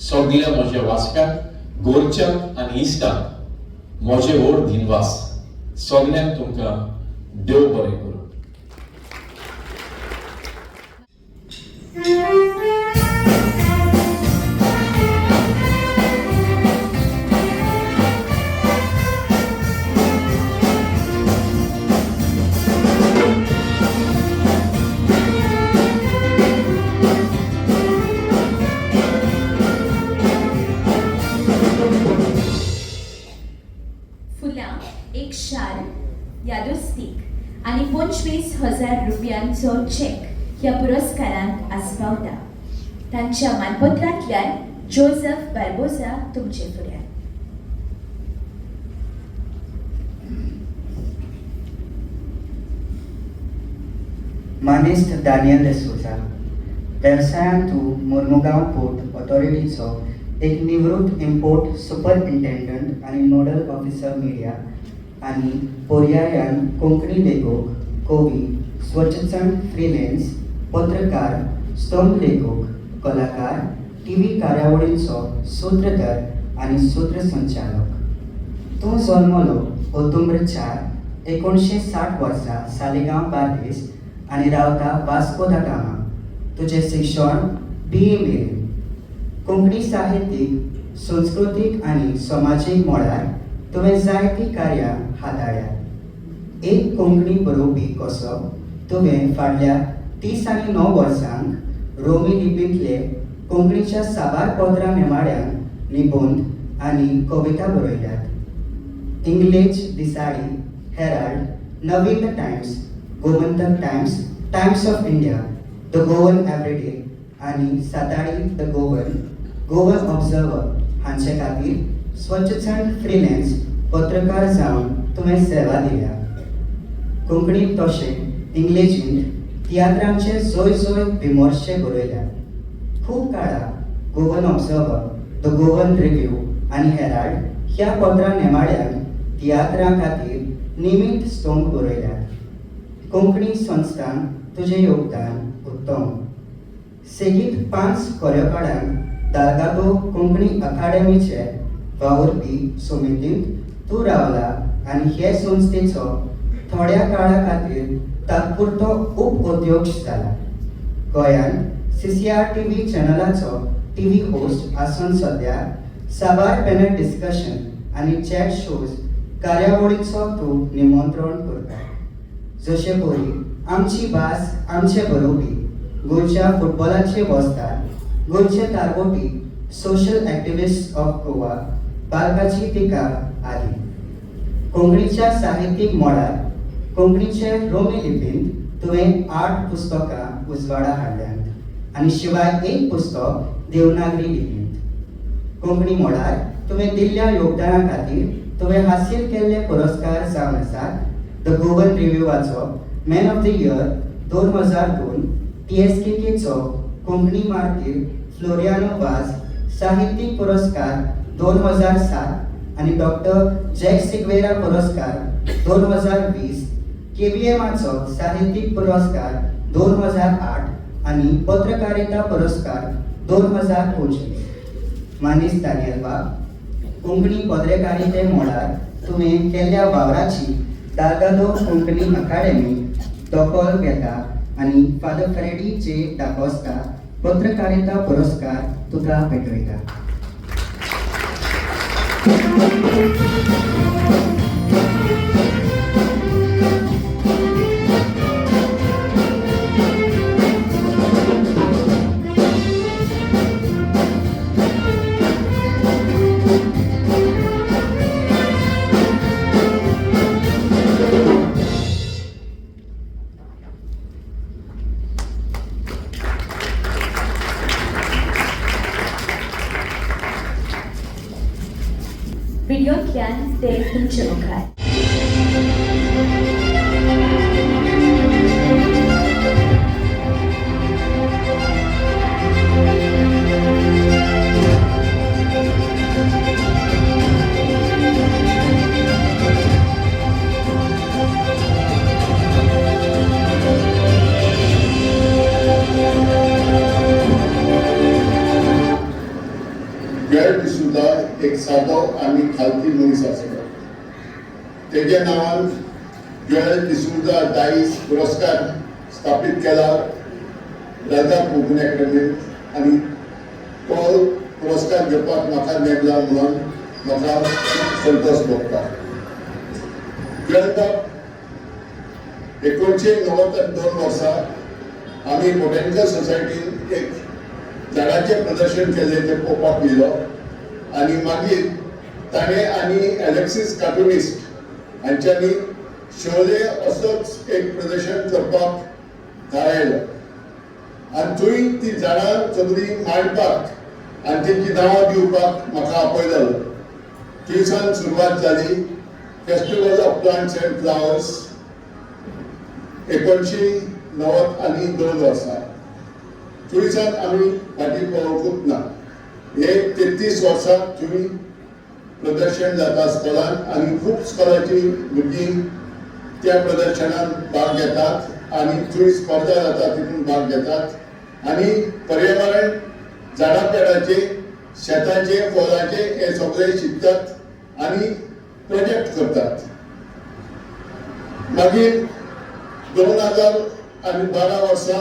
सगल्या म्हज्या वाचप्यांक, गोरच्यांक आनी इश्टांक म्हजे व्हड दिनवास. सगल्यांक तुमकां देव बरें करूं. फुलां, एक शाल, यादस्तीक आनी 25,000 रुपयांचो चॅक ह्या पुरस्कारांत आस्पावता. तांच्या मानपत्रांतल्यान जोजफ बार्बोजा तुमचे फुड्यान. मानेस्त दानियल डिसोजा, वेवसायान तूं मोर्मुगांव पोर्ट ऑथॉरिटीचो एक निवृत्त इम्पोर्ट सुपरिंटेंडंट आनी नोडल ऑफिसर मिडिया आनी पर्यायान कोंकणी लेखक, कवी, स्वच्छंद फ्रिलेन्स पत्रकार, स्तंभ लेखक, कलाकार, टीव्ही कार्यावळींचो सूत्रधार आनी सूत्रसंचालक. तूं जल्मलो ऑक्टोबर 4, 1960 वर्सा सालिगांव बार्देस आनी रावता वास्को दा गामा. तुजें शिक्षण बी ए मेरेन. कोंकणी साहित्यीक, संस्कृतीक आनी समाजीक मळार तुवें जायतीं कार्यां हाताळ्ळ्यांत. एक कोंकणी बरोवपी कसो तुवें फाटल्या 39 वर्सांक रोमी लिपींतले कोंकणीच्या साबार पत्रां नेमाळ्यांक निबंद आनी कविता बरयल्यात. इंग्लेज दिसाळी, Herald, Navhind Times, Gomantak Times, Times of India, the Goan Everyday आनी साताळी the Goan, Goan observer हांचे खातीर स्वच्छंद फ्रिलेन्स पत्रकार जावन तुवें सेवा दिल्या. कोंकणींत तशें इंग्लेजींत तियात्रांचे जोय जोय विमर्शे बरयल्यात. खूब काळा Goan Observer, the Goan Review आनी हेराल्ड ह्या पत्रां नेमाळ्यांक तियात्रां खातीर निमीत स्तंभ बरयल्यात. कोंकणी संस्थान तुजें योगदान उत्तम. सेगीत 5 कार्यकाळांत दाल्गादो कोंकणी अकादेमीचे वावुरपी समितींत तूं रावला आनी हे संस्थेचो थोड्या काळा खातीर तात्पुरतो उप अध्यक्ष जाला. गोंयांत CCR TV चॅनलाचो टीव्ही होस्ट आसून सद्या साबार पॅनल डिस्कशन आनी चॅट शोज कार्यावळीचो तूं निमंत्रण करता, जशे परी आमची भास आमचे बरोवपी, गोंयच्या फुटबॉलाचे वस्ताद, गोंयचे तारवटी, सोशल एक्टिविस्ट ऑफ गोवा, बालकाची टिका आदी. कोंकणीच्या साहित्यीक मळार कोंकणीचे रोमी लिपींत तुवें 8 पुस्तकां उजवाडा हाडल्यांत आनी शिवाय एक पुस्तक देवनागरी लिपींत. कोंकणी मळार तुवें दिल्ल्या योगदाना खातीर तुवें हासील केल्ले पुरस्कार जावन आसात the Goan रिव्यूवाचो man of the year 2002, TSKKचो कोंकणी मार्तीर फ्लोरियानो वाज साहित्यीक पुरस्कार 2007 आनी डॉक्टर जॅक सिक्वेरा पुरस्कार 2020, KBMाचो साहित्यीक पुरस्कार 2008 आनी पत्रकारिता पुरस्कार 2025. मानेस्त दानियल बाब, कोंकणी पत्रकारिते मळार तुवें केल्ल्या वावराची दाल्गादो कोंकणी अकादेमी दखल घेता आनी फादर फ्रेडी जे दाकोस्ता पत्रकारिता पुरस्कार तुका भेटयता. व्हिडिओंतल्यान ते तुमचे मुखार. गैर डिसूजा एक सादो आनी खालती मनीस आसलो. तेज्या नांवान जोएल डिसुजा दायज पुरस्कार स्थापीत केला दालगांव कोंकणी अकॅडमीन आनी तो पुरस्कार घेवपाक म्हाका नेमला म्हणून म्हाका संतोष भोगता. जोएल बाब 1992 वर्सा आमी बोटॅनिकल सोसायटीन एक झाडाचें प्रदर्शन केलें तें पळोवपाक गेलो आनी मागीर ताणें आनी एलेक्सीस कार्टुनिस्ट हांच्यांनी शोले असोच एक प्रदर्शन करपाक थारायलो आनी थंय ती झाडां सगळीं मांडपाक आनी तेंची नांवां दिवपाक म्हाका आपयलो. थंयसान सुरवात जाली festival of plants and flowers 1992 वर्सा. थंयसान आमी फाटीं पळोवंकूच ना. हे 33 वर्सां थंय प्रदर्शन जाता स्कॉलान आनी खूब स्कॉलाची भुरगीं त्या प्रदर्शनात भाग घेतात आनी थंय स्पर्धा जाता तितून भाग घेतात आनी पर्यावरण झाडां पेडाचे शेताचे फळाचे हे सगळे शिकतात आनी प्रोजेक्ट करतात. मागीर 2012 वर्सा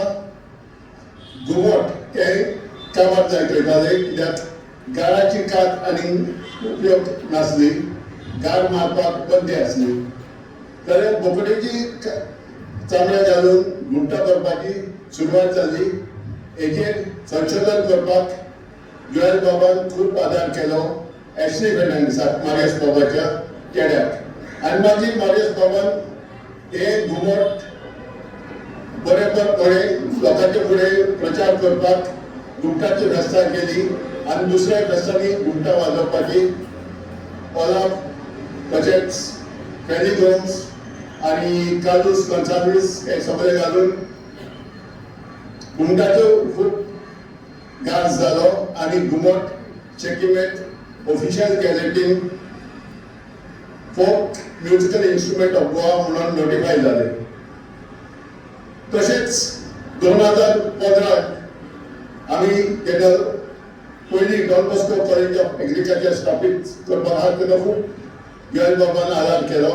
घुमट हे कामार जायत वयताले कित्याक गाराची कात आनी उपयोग नासली, गार मारपाक बंदी आसली. जाल्यार बोकडेची चामड्या घालून घुमटां करपाची सुरवात जाली. हेजेर संशोधन करपाक जोएल बाबान खूब आदार केलो एशली फेर्नांडीसाक, मारियस बाबाच्या चेड्याक. आनी मागीर मारियस बाबान हे घुमट बरें बरें लोकांचे फुडें प्रचार करपाक घुमटाची वेवस्था केली आनी दुसऱ्या फेस्तांनी घुमटां वाजोवपाची ओलाफ तशेंच फेनी गोम्स आनी कार्लूस गोन्साल्वीस हे सगळे घालून घुमटाचो खूब गाज जालो आनी घुमट शेकीमेत ऑफिशियल गॅझेटीन folk musical instrument of Goa म्हणून नोटिफाय जाले. तशेंच 2015 आमी जेन्ना पयली Don Bosco college of agriculture स्थापीत करपाक आहा तेन्ना खूब जोएल बाबान आदार केलो,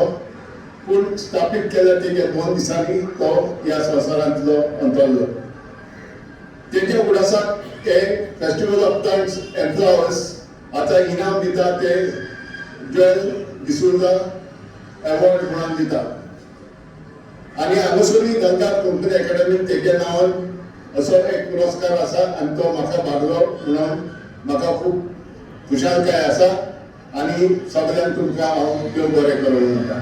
पूण स्थापीत केल्या तेच्या 2 दिसांनी तो ह्या संवसारांतलो अंतरलो. तेच्या उडासाक हे festival of plants and flowers आतां इनाम दिता ते जोएल डिसुजा एवॉर्ड म्हणून दिता आनी हांगासरूय दालगांव कोंकणी अकॅडमीन तेच्या नांवान असो एक पुरस्कार आसा आनी तो म्हाका भागलो म्हणून म्हाका खूब खुशालकाय आसा आनी सगळ्यांक तुमकां हांव देव बरें करूं म्हणटा.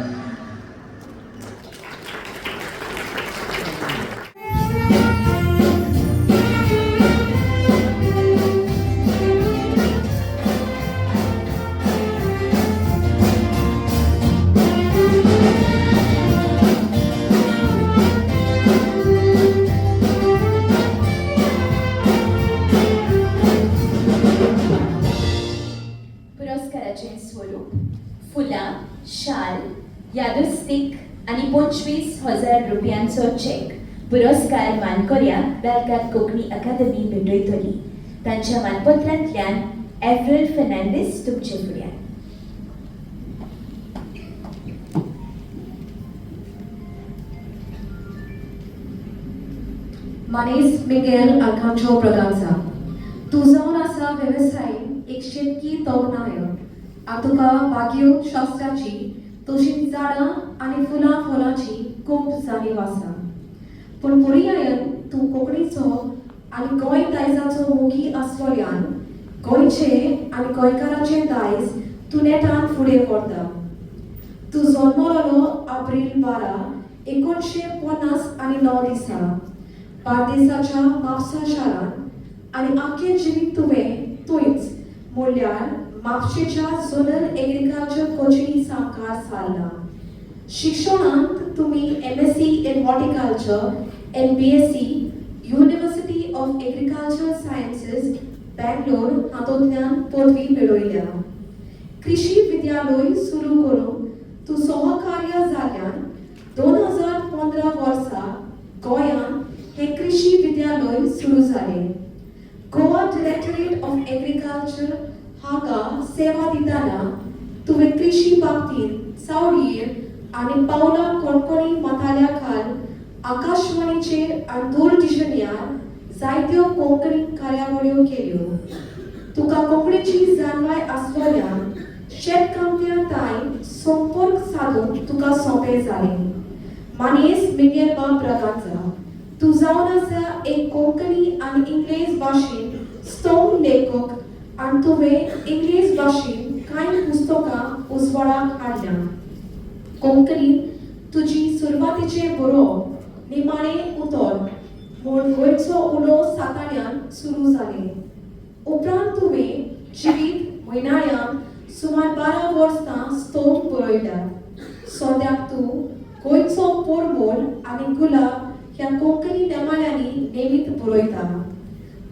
पुरस्काराचें स्वरूप फुलां, शाल, यादस्तीक आनी 25,000 रुपयांचो चॅक पुरस्कार मानकऱ्याक दालगांव कोंकणी अकादमी भेटयतली. तांच्या मानपत्रांतल्यान एव्रिल फेर्नांडीस तुमचे फुड्यान. मानेस मिगेल आल्कांचो ब्रगांजा, तूं जावन आसा वेवसायीक एक शेतकी तोखणाय. तुका बागयो शास्त्राची तशींच झाडां आनी फुलां फळांची खूब जाणीव आसा, पूण पर्यायान तूं कोंकणीचो आनी गोंय दायजाचो मोगी आसलोल्यान गोंयचें आनी गोंयकाराचें दायज तूं नेटान फुडें व्हरता. तूं जल्मलो एप्रील 12, 1959 दिसा बार्देसाच्या म्हापसा शारांत आनी आख्खें जिवीत तुवें थंयच म्हणल्यार म्हापशेच्या झोनल एग्रीकल्चर कोचिंग सामकार सारला. शिक्षणांत तुमी MSc in horticulture and BSc university of agriculture sciences Bangalore हातूंतल्यान पदवी मेळयल्या. कृषी विद्यालय सुरू करून तूं सहकार्य जाल्ल्यान 2015 वर्सा गोंयांत हें कृषी विद्यालय सुरू जालें. गोवा डिरेक्टरेट ऑफ एग्रीकल्चर हांगा सेवा दितना तुवें कृषी बाबतींत सावडयेर आनी पावला कोणकोणी माथाल्या खाल आकाशवाणीचेर आनी दूरदिशनियार जायत्यो कोंकणी कार्यावळ्यो केल्यो. तुका कोंकणीची जाणवाय आसलोल्यान शेतकामत्या ताय संपर्क सादूंक तुका सोंपें जालें. मानेस्त मिगेल बाब ब्रागांझा, तूं जावन आसा एक कोंकणी आनी इंग्लेज भाशेन स्तोम लेखक आनी तुवें इंग्लेज भाशेन कांय पुस्तकां उजवाडाक हाडल्यात. कोंकणीन तुजी सुरवातीचें बरोवप निमाणें उतर म्हूण गोंयचो उलो साताळ्यान सुरू जालें. उपरांत तुवें जिवीत म्हयनाळ्यान सुमार 12 वर्सां स्तोम बरयल्यात. सद्याक तूं गोंयचो पोरमोल आनी गुलाब ह्या कोंकणी नेमाळ्यांनी नेमीत बरयता.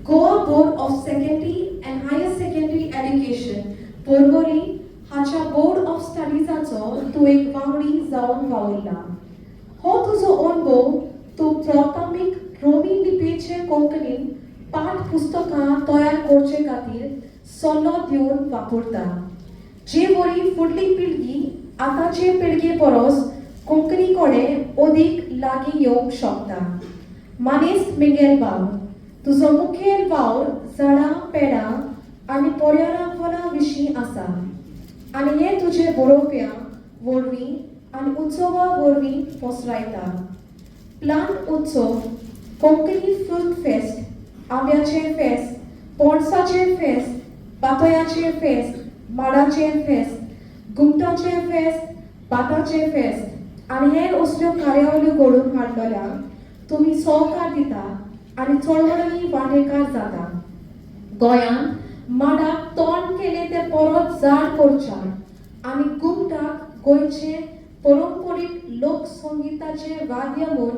Goa board of secondary and higher secondary education Porvorim हाच्या बोर्ड ऑफ स्टडीजाचो तूं एक वांगडी जावन वावुरला. हो तुजो अणभव तूं प्राथमीक रोमी लिपयेचे कोंकणीन पाठ पुस्तकां तयार करचे खातीर सल्लो दिवन वापरता, जे वरी फुडली पिळगी आतांचे पिळगे परस कोंकणी कडेन अदीक लागीं येवंक शकता. मानेस्त मिगेल बाब, तुजो मुखेल वावर झाडां पेडां आनी पर्यावरणा विशीं आसा आनी हें तुजें बरोवप्यां वरवीं आनी उत्सवा वरवीं पसरायता. प्लांट उत्सव, कोंकणी फ्रूट फेस्त, आंब्याचें फेस्त, पणसाचें फेस्त, पातोयाचें फेस्त, माडाचें फेस्त, घुमटाचें फेस्त, भाताचें फेस्त आनी हेर असल्यो कार्यावळी घडोवन हाडलेल्यांक तुमी सहकार दिता आनी चळवळींनी वांटेकार जाता. गोंयांत माडाक तोंड केलें तें परत झाड करच्या आनी घुमटाक गोंयचें परंपरीक लोकसंगिताचें वाद्य म्हूण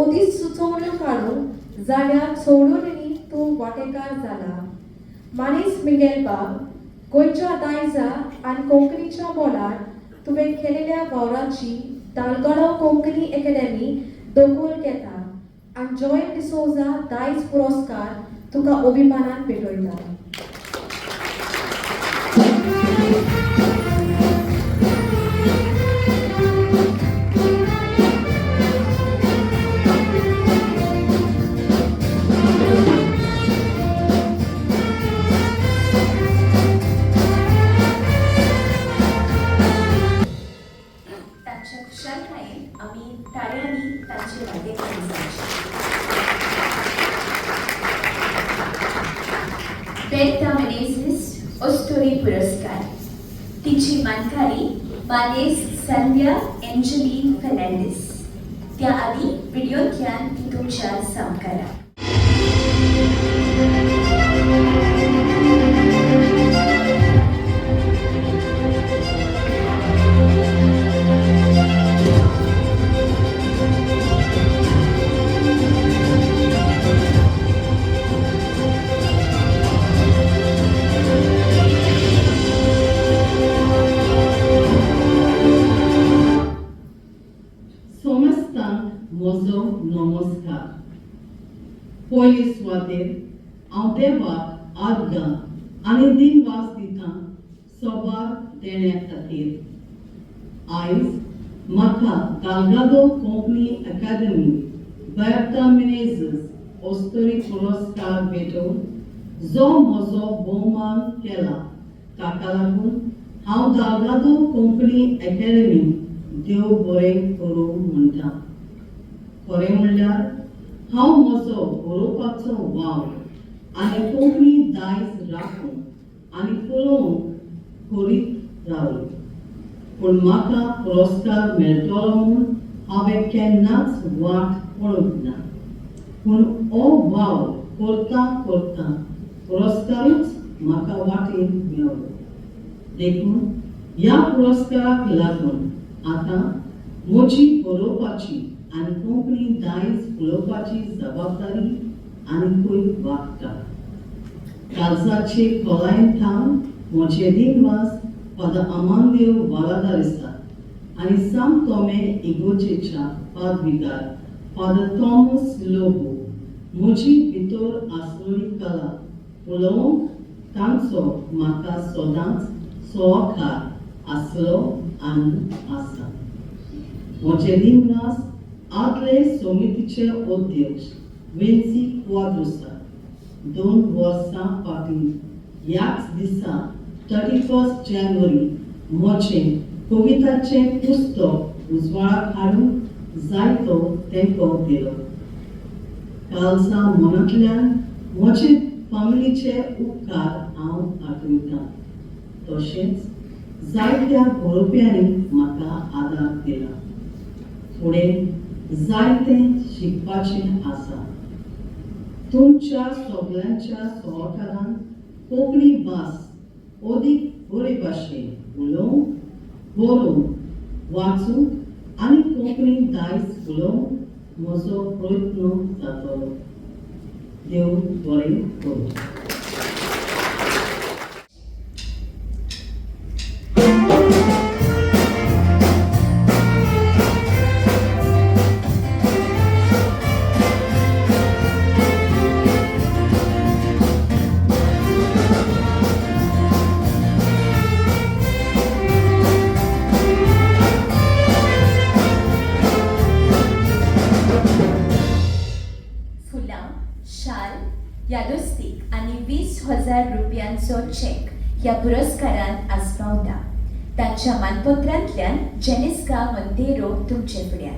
अदीक सुचोवण्यो काडूंक जाल्यार चळवळींनी तूं वांटेकार जाला. मानेस्त मिगेल बाब, गोंयच्या दायजा आनी कोंकणीच्या मोलार तुवें केलेल्या वावराची दालगाडो कोंकणी एकाडेमी दखल घेता आनी जॉयल डिसोजा दायज पुरस्कार तुका अभिमानान भेटयता. तांच्या खुशालकायेन आमी ताळ्यांनी तांचे वांटेकार जावचे. बेर्ता मेनेझीस अस्तोरी पुरस्कार, तिची मानकारी मानेस संध्या एंजली फर्नांडीस. त्या आदी व्हिडिओंतल्यान ती तुमच्या सामकारा. सोमस्तांक म्हजो नमस्कार. पयले सुवातेर हांव देवाक आर्गां आनी दिनवास दितां सोबार देण्या खातीर. आयज म्हाका दालगादो कोंकणी अकादमी बेर्ता मिनेझीस अस्तोरी पुरस्कार भेटोवन जो म्हजो भोवमान केला ताका लागून हांव दालगादो कोंकणी अकादमी देव बरें करूं म्हणटा. खरें म्हणल्यार हांव म्हजो बरोवपाचो वावर आनी कोंकणी दायज राखूंक आनी फुलोवंक करीत रावलें, पूण म्हाका पुरस्कार मेळटलो म्हूण हांवें केन्नाच वाट पळोवंक ना. पूण हो वावर करता करता पुरस्कारूच म्हाका वाटेर मेळ्ळो. देखून ह्या पुरस्काराक लागून आतां म्हजी बरोवपाची आनी कोंकणी दायज फुलोवपाची जबाबदारी आनीकूय वाडटा. काळजाचे खोलायेन थावन म्हजे दिनवास फादर आमांदेव वालादारिसा आनी सांत तोमे इगोजेच्या पादविगार फादर थॉमस लोबो म्हजी भितर आसलेली कला उलोवंक तांचो म्हाका सदांच सहकार आसलो आनी आसा. म्हजे निमनास आदले समितीचे अध्यक्ष विन्सी क्वाद्रुसा 2 वर्सां फाटीं ह्याच दिसा 31 जानेवारी म्हजें कविताचें पुस्तक उजवाडाक हाडूंक जायतो तेंको दिलो. कालचा मनांतल्यान म्हजे फामिलीचे उपकार हांव आठयतां. तशेंच जायत्या बरोवप्यांनी म्हाका आदार दिला. फुडें जायतें शिकपाचें आसा. तुमच्या सगल्यांच्या सहकारान कोंकणी भास अदीक बरे भाशेन उलोवंक, बरोवंक, वाचूंक आनी कोंकणी दायज उलोवंक म्हजो प्रयत्न जातलो. देव बरें करूं. यादस्तीक आनी 20,000 रुपयांचो चॅक ह्या पुरस्कारान आस्पावता. तांच्या मानपत्रांतल्यान जेनिस्का मोंतेरो तुमचे फुड्यान.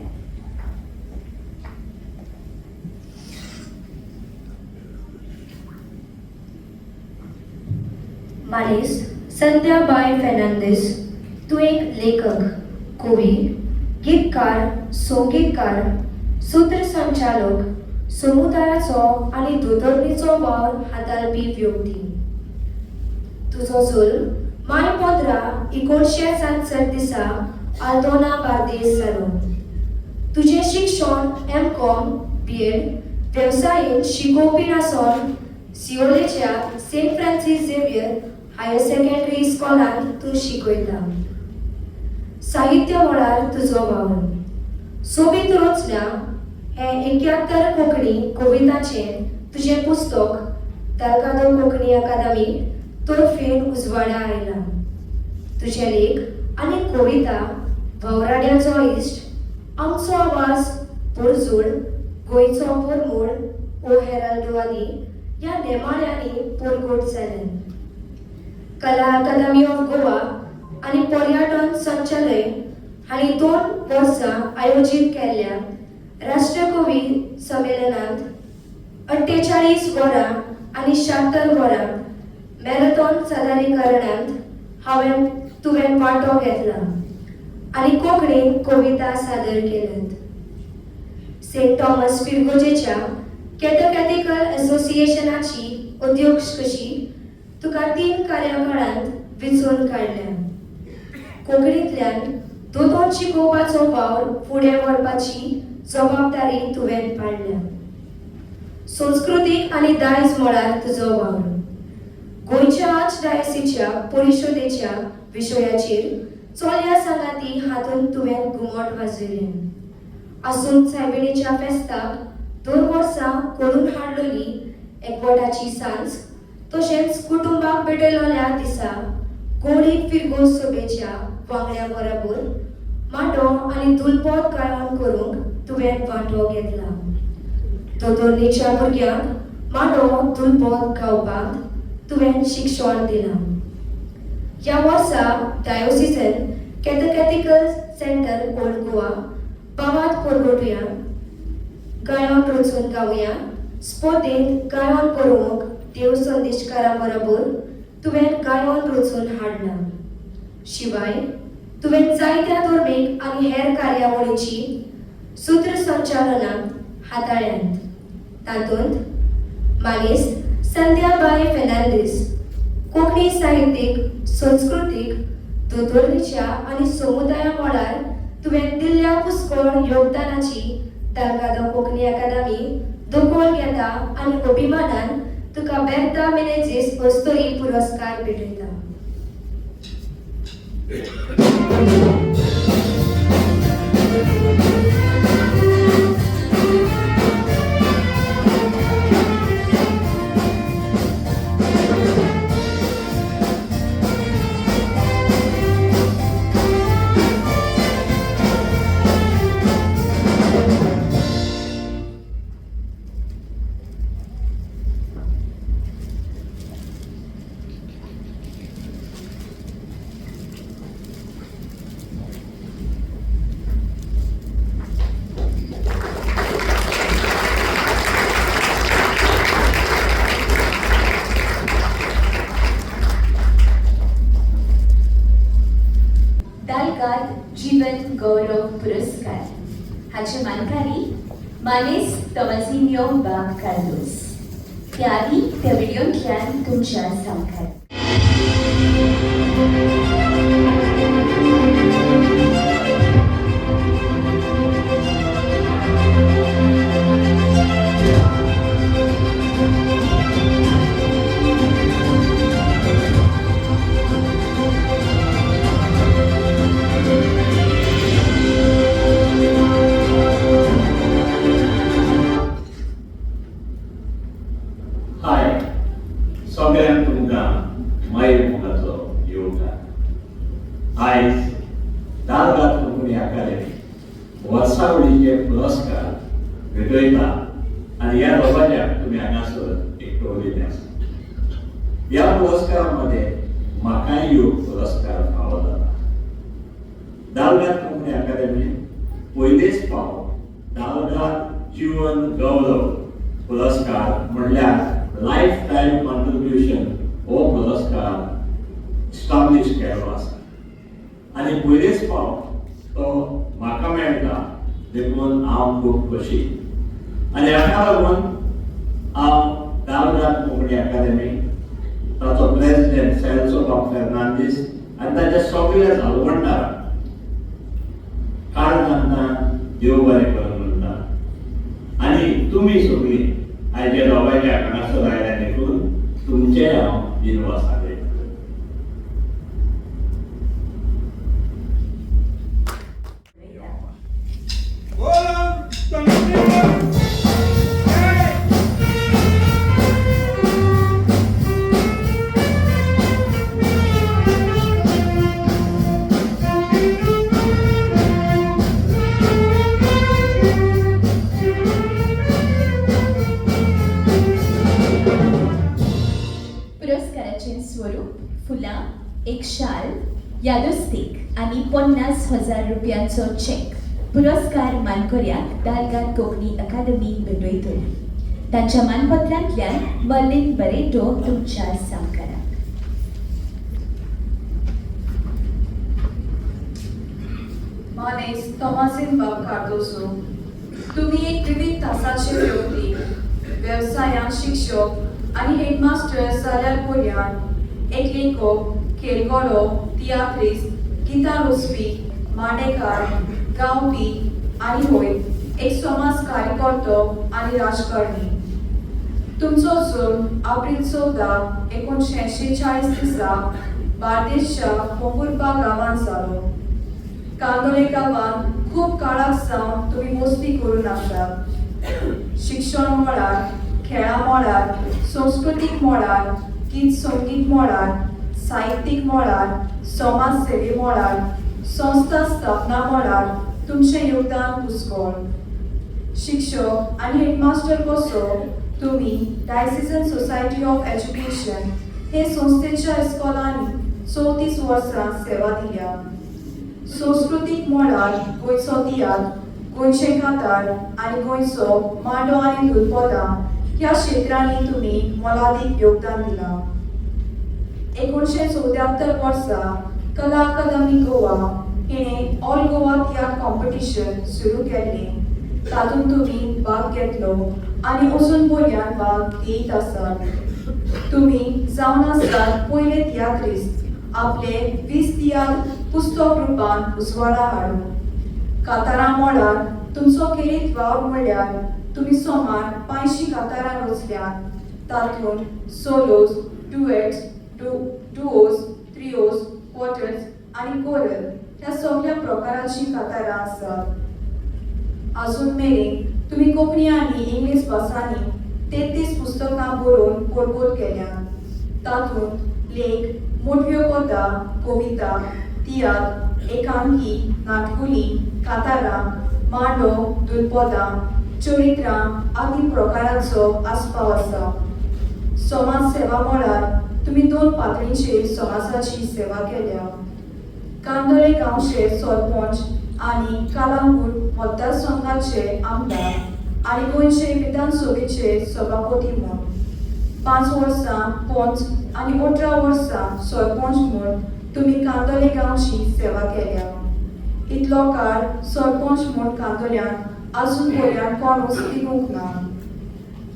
मानेस संध्याबाय फेर्नांदीस, तूं एक लेखक, कवी, गीतकार, संगीतकार, सूत्रसंचालक, समुदायाचो आनी दोतोरणीचो वावर हाताळपी व्यक्ती. तुजो जल्म मे 15, 1967 दिसा आल्दोना बार्देस जालो. तुजें शिक्षण M.Com, B.Ed. वेवसायीन शिकोवपी आसून सियोलेच्या Saint Francis Xavier higher secondary स्कॉलांत तूं शिकयता. साहित्य मळार तुजो वावर सोबीत रचना हें 71 कोंकणी कविताचें तुजें पुस्तक दाल्गादो कोंकणी अकादमी तर्फेन उजवाडा आयलां. तुजे लेख आनी कविता भोवराड्याचो इश्ट, आमचो आवाज, परजूड, गोंयचो परमळ, ओ हेराल्डो आदी ह्या नेमाळ्यांनी परगट जाल्यात. कला अकादमी ऑफ गोवा आनी पर्यटन संचालय हांणी 2 वर्सां आयोजीत केल्ल्या राष्ट्रकवी संमेलनांत 48 वरां आनी 76 वरां मॅरेथॉन सादरीकरणांत तुवें वांटो घेतला आनी कोंकणीन कविता सादर केल्यात. सेंट थॉमस फिरगोजेच्या कॅथकॅथिकल असोसिएशनाची अध्यक्ष कशी तुका 3 कार्यकाळांत वेंचून काडल्या. कोंकणींतल्यान दोतोन शिकोवपाचो वावर फुडें व्हरपाची जबाबदारी तुवें पाडल्या. संस्कृतीक आनी दायज मळार तुजो वावर गोंयच्या आर्चडायसीच्या परिशदेच्या विशयाचेर चलया सांगाती हातूंत तुवें घुमट वाजयलें. आसून सायबिणीच्या फेस्ताक 2 वर्सां करून हाडलेली एकवटाची सांज तशेंच कुटुंबाक भेटयलेल्या दिसा गोडी फिरगोज सभेच्या वांगड्या बरोबर मांडो आनी दुलपद गायन करूंक तुवें वांटो घेतला. दोतोरणीच्या भुरग्यांक मांडो दुलपद गावपाक तुवें शिक्षण दिलां. ह्या वर्सा diocesan catechetical centre old Goa बावात परगटुया गायन रचून गावया स्पर्धेंत गायन बरोवंक देव संदेशकारा बरोबर तुवें गायन रचून हाडलां. शिवाय तुवें जायत्या धर्मीक आनी हेर कार्यावळीची सूत्रसंचालनां हाताळ्यांत. तातूंत मानेस्त संध्याबाय फेर्नांदीस कोंकणी साहित्यीक, संस्कृतीक, दोतोरणीच्या आनी समुदाया मळार तुवें दिल्ल्या पुस्कळ योगदानाची दाल्गादो कोंकणी अकादमी दखल घेता आनी अभिमानान तुका बेर्ता मिनेझीस अस्तोरी पुरस्कार भेटयता. मानकारी मानेस तोमाझिन्यु बाब कार्दोज. त्या आदी त्या व्हिडियोंतल्यान तुमच्या सामकार. हाय सगळ्यांक तुमकां मागीर मोगाचो येवकार. आयज दालगाद कोंकणी अकादेमी वर्सावळीचे पुरस्कार भेटयता आनी ह्या दोगांच्याक तुमी हांगासर एकटवलेले आसा. ह्या पुरस्कारा मदें म्हाकाय ह्यो पुरस्कार फावो जाता. दालगाद कोंकणी अकादेमी पयलेच फावट दालगाद जिवन गौरव पुरस्कार म्हणल्यार लायफ टायम कॉन्ट्रिब्युशन हो पुरस्कार इस्टाब्लीश केल्लो आसा आनी पयलेच फावट तो म्हाका मेळटा देखून हांव खूब खोशी आनी हाका लागून हांव दालगाद कोंकणी अकादेमी, ताचो प्रेसिडेंट सेल्सो बाब फेर्नांदीस आनी ताच्या सगळ्या जाळवणदारांक काळजांतल्यान देव बरें करूं म्हणटा आनी तुमी सगळीं आयच्या दोगांयच्या हांगासर आयल्या देखून तुमचें हांव दिनवास दाखयतां. पुरस्काराचें स्वरूप फुलां, एक शाल, यादस्तीक आनी 50,000 रुपयांचो चॅक पुरस्कार मानकऱ्याक दालगाद कोंकणी अकादमी भेटयतली. तांच्या मानपत्रांतल्यान मर्लिन बरेटो तुमच्या सामकाराक. मानेस तोमासीन बाब कार्दोसो, तुम्ही एक विविध तासाचे व्यक्ती, वेवसायान शिक्षक आनी हेडमास्टर जाल्यार पर्यान एक लेखक, खेळगडो, तियात्रिस्त, गितां रचपी, मांडेकार, गावपी आनी होय एक समाज कार्यकर्तो आनी राजकारणी. तुमचो जल्म एप्रील 14, 1946 दिसा बार्देशच्या पोंपुर्पा गांवांत जालो. कांदोळे गांवांत खूब काळाक सावन तुमी वस्ती करून आसात. शिक्षण मळार, खेळां मळार, संस्कृतीक मळार, गीत संगीत मळार, साहित्यीक मळार, समाज सेवे मळार, संस्था स्थापना मळार तुमचें योगदान पुस्कळ. शिक्षक आनी हेडमास्टर कसो तुमी डायसिजन सोसायटी ऑफ एज्युकेशन हे संस्थेच्या इस्कॉलांनी 34 वर्सां सेवा दिल्या. संस्कृतीक मळार गोंयचो तियात्र, गोंयचें कांतार आनी गोंयचो मांडो आनी धुलपदां ह्या क्षेत्रांनी तुमी मोलादीक योगदान दिलां. 1974 वर्सा कला अकादमी गोवा हिणें ऑल गोवा तियात्र कॉम्पिटिशन सुरू केल्लें. तातूंत तुमी भाग घेतलो आनी अजून पर्यान भाग घेयत आसात. तुमी जावन आसात पयले तियात्रिस्त आपले 20 तियात्र पुस्तक रुपान उजवाडा हाडून. कांतारां मळार तुमचो खेरीत वावर म्हणल्यार तुमी सुमार 500 कांतारां रचल्यांत. तातूंत solos, duets, duos, trios, quartets आनी कोरल ह्या सगळ्या प्रकाराचीं कांतारां आसात. आजून मेरेन तुमी कोंकणी आनी इंग्लीश भासांनी 33 पुस्तकां बरोवन परबोत केल्यांत. तातूंत लेख, मोटव्यो कथा, कविता, तियात्र, एकांकी, नाटकुलीं, कांतारां, मांडो, दुलपदां, चरित्रां आदी प्रकारांचो आस्पाव आसा. समाज सेवा मळार तुमी 2 पातळींचेर समाजाची सेवा केल्या. कांदोळे गांवचे सरपंच आनी कालांगूट मतदारसंघाचे आमदार आनी गोंयचे विधानसभेचे सभापती म्हूण 5 वर्सां पंच आनी 18 वर्सां सरपंच म्हूण तुमी कांदोळे गांवची सेवा केल्या. इतलो काळ सरपंच म्हूण कांदोळ्यान आजून पर्यंत कोणूच दिवंक ना.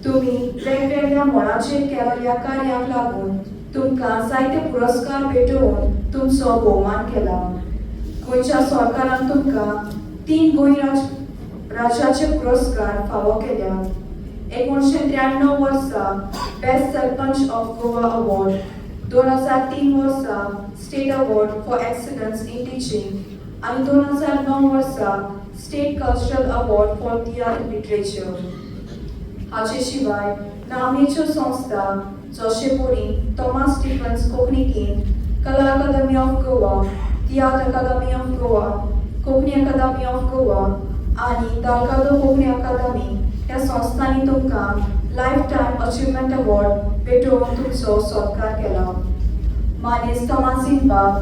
तुमी वेगवेगळ्या मळाचेर केल्ल्या कार्याक लागून तुमकां जायते पुरस्कार भेटोवन तुमचो भोवमान केला. गोंयच्या सरकारान तुमकां 3 गोंय राज्याचे पुरस्कार फावो केल्यात. 1993 वर्सा best sarpanch of Goa award, 2003 वर्सा state award for excellence in teaching आनी 2009 वर्सा state cultural award for tiatr literature. हाचे शिवाय नामनेच्यो संस्था जशे परी थॉमस स्टिफन्स कोंकणी केंद्र, Kala Akademi of Goa, Tiatr Akademi of Goa, Konkani Akademi of Goa आनी दाल्गादो कोंकणी अकादमी ह्या संस्थांनी तुमकां लायफ टायम अचिव्हमेंट अवॉर्ड भेटोवन तुमचो सत्कार केला. मानेस्त तोमाझीन बाब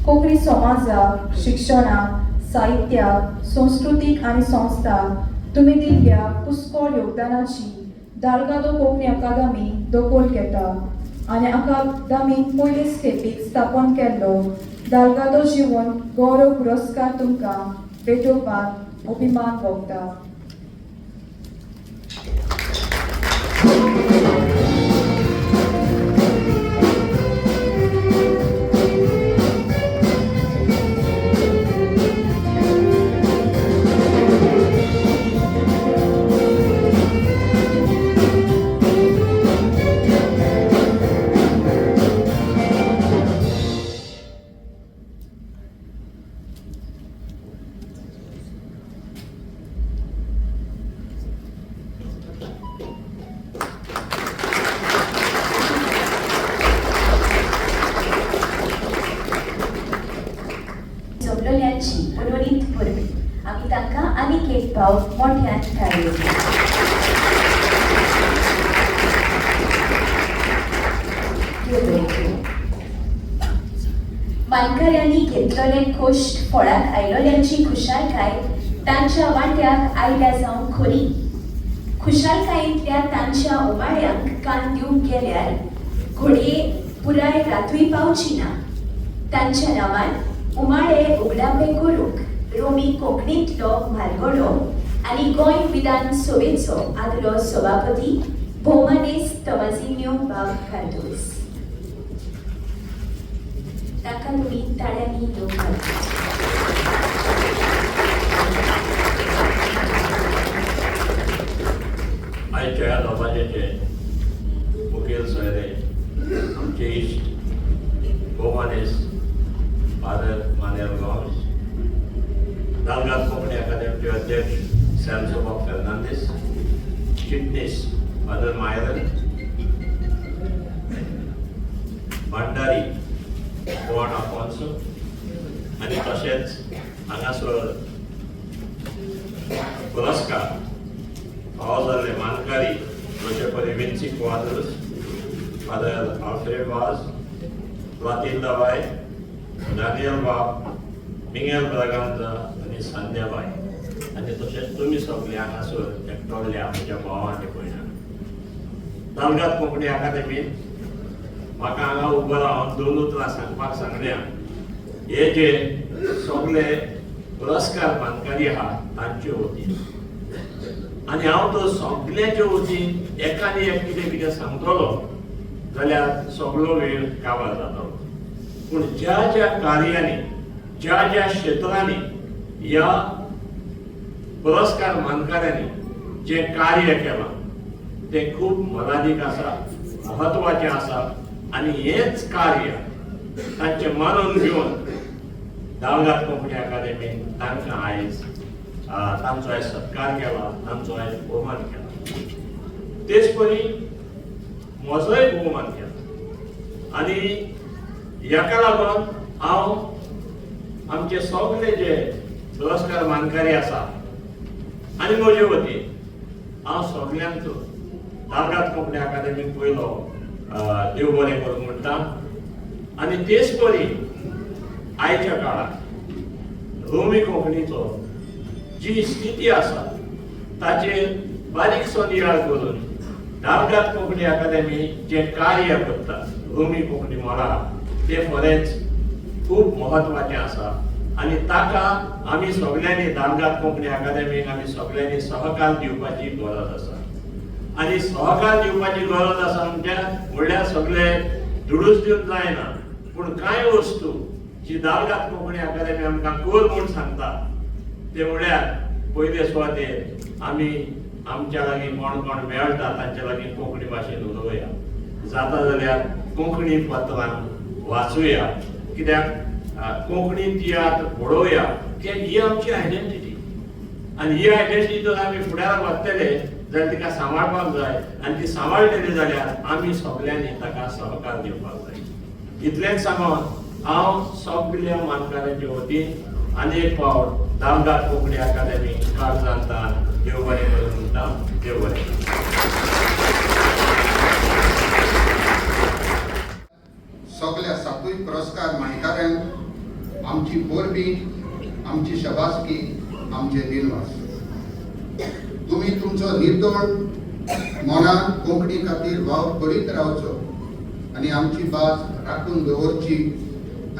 कोंकणी समाजाक, शिक्षणाक, साहित्याक, संस्कृतीक आनी संस्थाक तुमी दिल्ल्या पुस्कोळ योगदानाची दाल्गादो कोंकणी अकादमी दखल घेता आनी अकादमीन पयलेच खेपीक स्थापन केल्लो दाल्गादो जीवन गौरव पुरस्कार तुमकां भेटोवपाक अभिमान भोगता. जमलोल्यांची मनोनीत परबी आमी तांकां आनीक एक फावट मोठ्यान टाळयो. मानकऱ्यांनी घेतलेले कश्ट फळाक आयलोल्यांची खुशालकाय तांच्या वांट्याक आयल्या जावंक खरी. खुशालकायेंतल्या तांच्या उमाळ्यांक कान दिवंक गेल्यार घडये पुराय रातूय पावची ना. तांच्या नांवान उमाळे उगडापे करूंक रोमी कोंकणींतलो म्हालगडो आनी गोंय विधान सभेचो आदलो सभापती भोवमानेस्त तोमाझिन्यु बाब कार्दोज ताका तुमी ताळ्यांनी येवकार. आयच्या ह्या लोकांचे मुखेल सोयरे आमचे इश्ट भोवमानेस्त फादर मानेल गांवस, दाल्गाद कोंकणी अकादेमीचे अध्यक्ष सॅमसोबाब फेर्नांदीस, चिटणीस फादर मायरन भांडारी गोवान आफोन्सो आनी तशेंच हांगासर पुरस्कार फावो जाल्ले मानकारी जशे परी Vincy Quadros, father Alfred Vaz, Clotilda bye, Daniel बाब, मिंगेल ब्रागांजा आनी संध्या बाय आनी तशेंच तुमी सगळे हांगासर एकटोल्ल्या म्हज्या भावा आनी भयणां. दाल्गाद कोंकणी अकादेमीन म्हाका हांगा उबो रावन 2 उतरां सांगपाक सांगल्या. हे जे सगळे पुरस्कार मानकारी आहा तांचे वतीन आनी हांव तो सगळ्यांचे वतीन एकाने एक कितें कितें सांगतलो जाल्यार सगळो वेळ काबार जातलो. पूण ज्या ज्या कार्यांनी ज्या ज्या क्षेत्रांनी ह्या पुरस्कार मानकाऱ्यांनी जें कार्य केलां तें खूब मोलादीक आसा, म्हत्वाचें आसा आनी हेंच कार्य तांचें मानून घेवन दाल्गाद कोंकणी अकादेमीन तांकां आयज तांचो आयज सत्कार केला, तांचो आयज भोवमान केला. तेच परी म्हजोय भोवमान केला आनी हेका लागून हांव आमचे सगळे जे पुरस्कार मानकारी आसा आनी म्हजे वतीन हांव सगळ्यांचो दाल्गाद कोंकणी अकादेमीक पयलो देव बरें करूं म्हणटा. आनी तेच परी आयच्या काळार रोमी कोंकणीचो जी स्थिती आसा ताचेर बारीकसो नियाळ करून दाल्गाद कोंकणी अकादेमी जें कार्य करता रोमी कोंकणी मळार तें खरेंच खूब म्हत्वाचें आसा आनी ताका आमी सगल्यांनी दालगाद कोंकणी अकादेमीक आमी सगल्यांनी सहकार दिवपाची गरज आसा. आनी सहकार दिवपाची गरज आसा म्हणल्यार सगळे दुडूच दिवन जायना, पूण कांय वस्तू जी दालगाद कोंकणी अकादेमी आमकां कर म्हूण सांगता ते म्हणल्यार पयले सुवातेर आमी आमच्या लागीं कोण कोण मेळटा तांच्या लागीं कोंकणी भाशेन उलोवया, जाता जाल्यार कोंकणी पत्रां वाचुया, कित्याक कोंकणी तियात्र पळोवया, कित्याक ही आमची आयडेंटिटी आनी ही आयडेंटिटी जर आमी फुडाराक वतले जाल्यार तिका सांबाळपाक जाय आनी ती सांबाळटली जाल्यार आमी सगल्यांनी ताका सहकार दिवपाक जाय. इतलेंच सांगून हांव सगल्या मानकारांचे वतीन आनी एक फावट दालगाद कोंकणी अकादेमी काळजांतान देव बरें करूं म्हणटा. देव बरें. सगल्या सातूय पुरस्कार मानकाऱ्यांक आमची परबी, आमची शबासकी, आमचे दिनवास. तुमी तुमचो निर्दोळ मनान कोंकणी खातीर वावर करीत रावचो आनी आमची भास राखून दवरची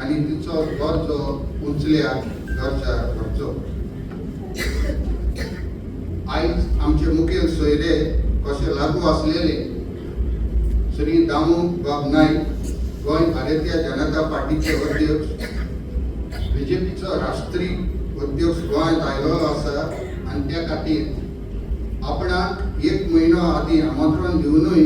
आनी तिचो दर्जो उंचल्या दर्जार व्हरचो. आयज आमचे मुखेल सोयरे कशे लागू आसलेले श्री दामू बाब नायक, गोंय भारतीय जनता पार्टीचे अध्यक्ष, बीजेपीचो राष्ट्रीय अध्यक्ष गोंयांत आयिल्लो आसा आनी त्या खातीर आपणाक एक म्हयनो आदीं आमंत्रण दिवनूय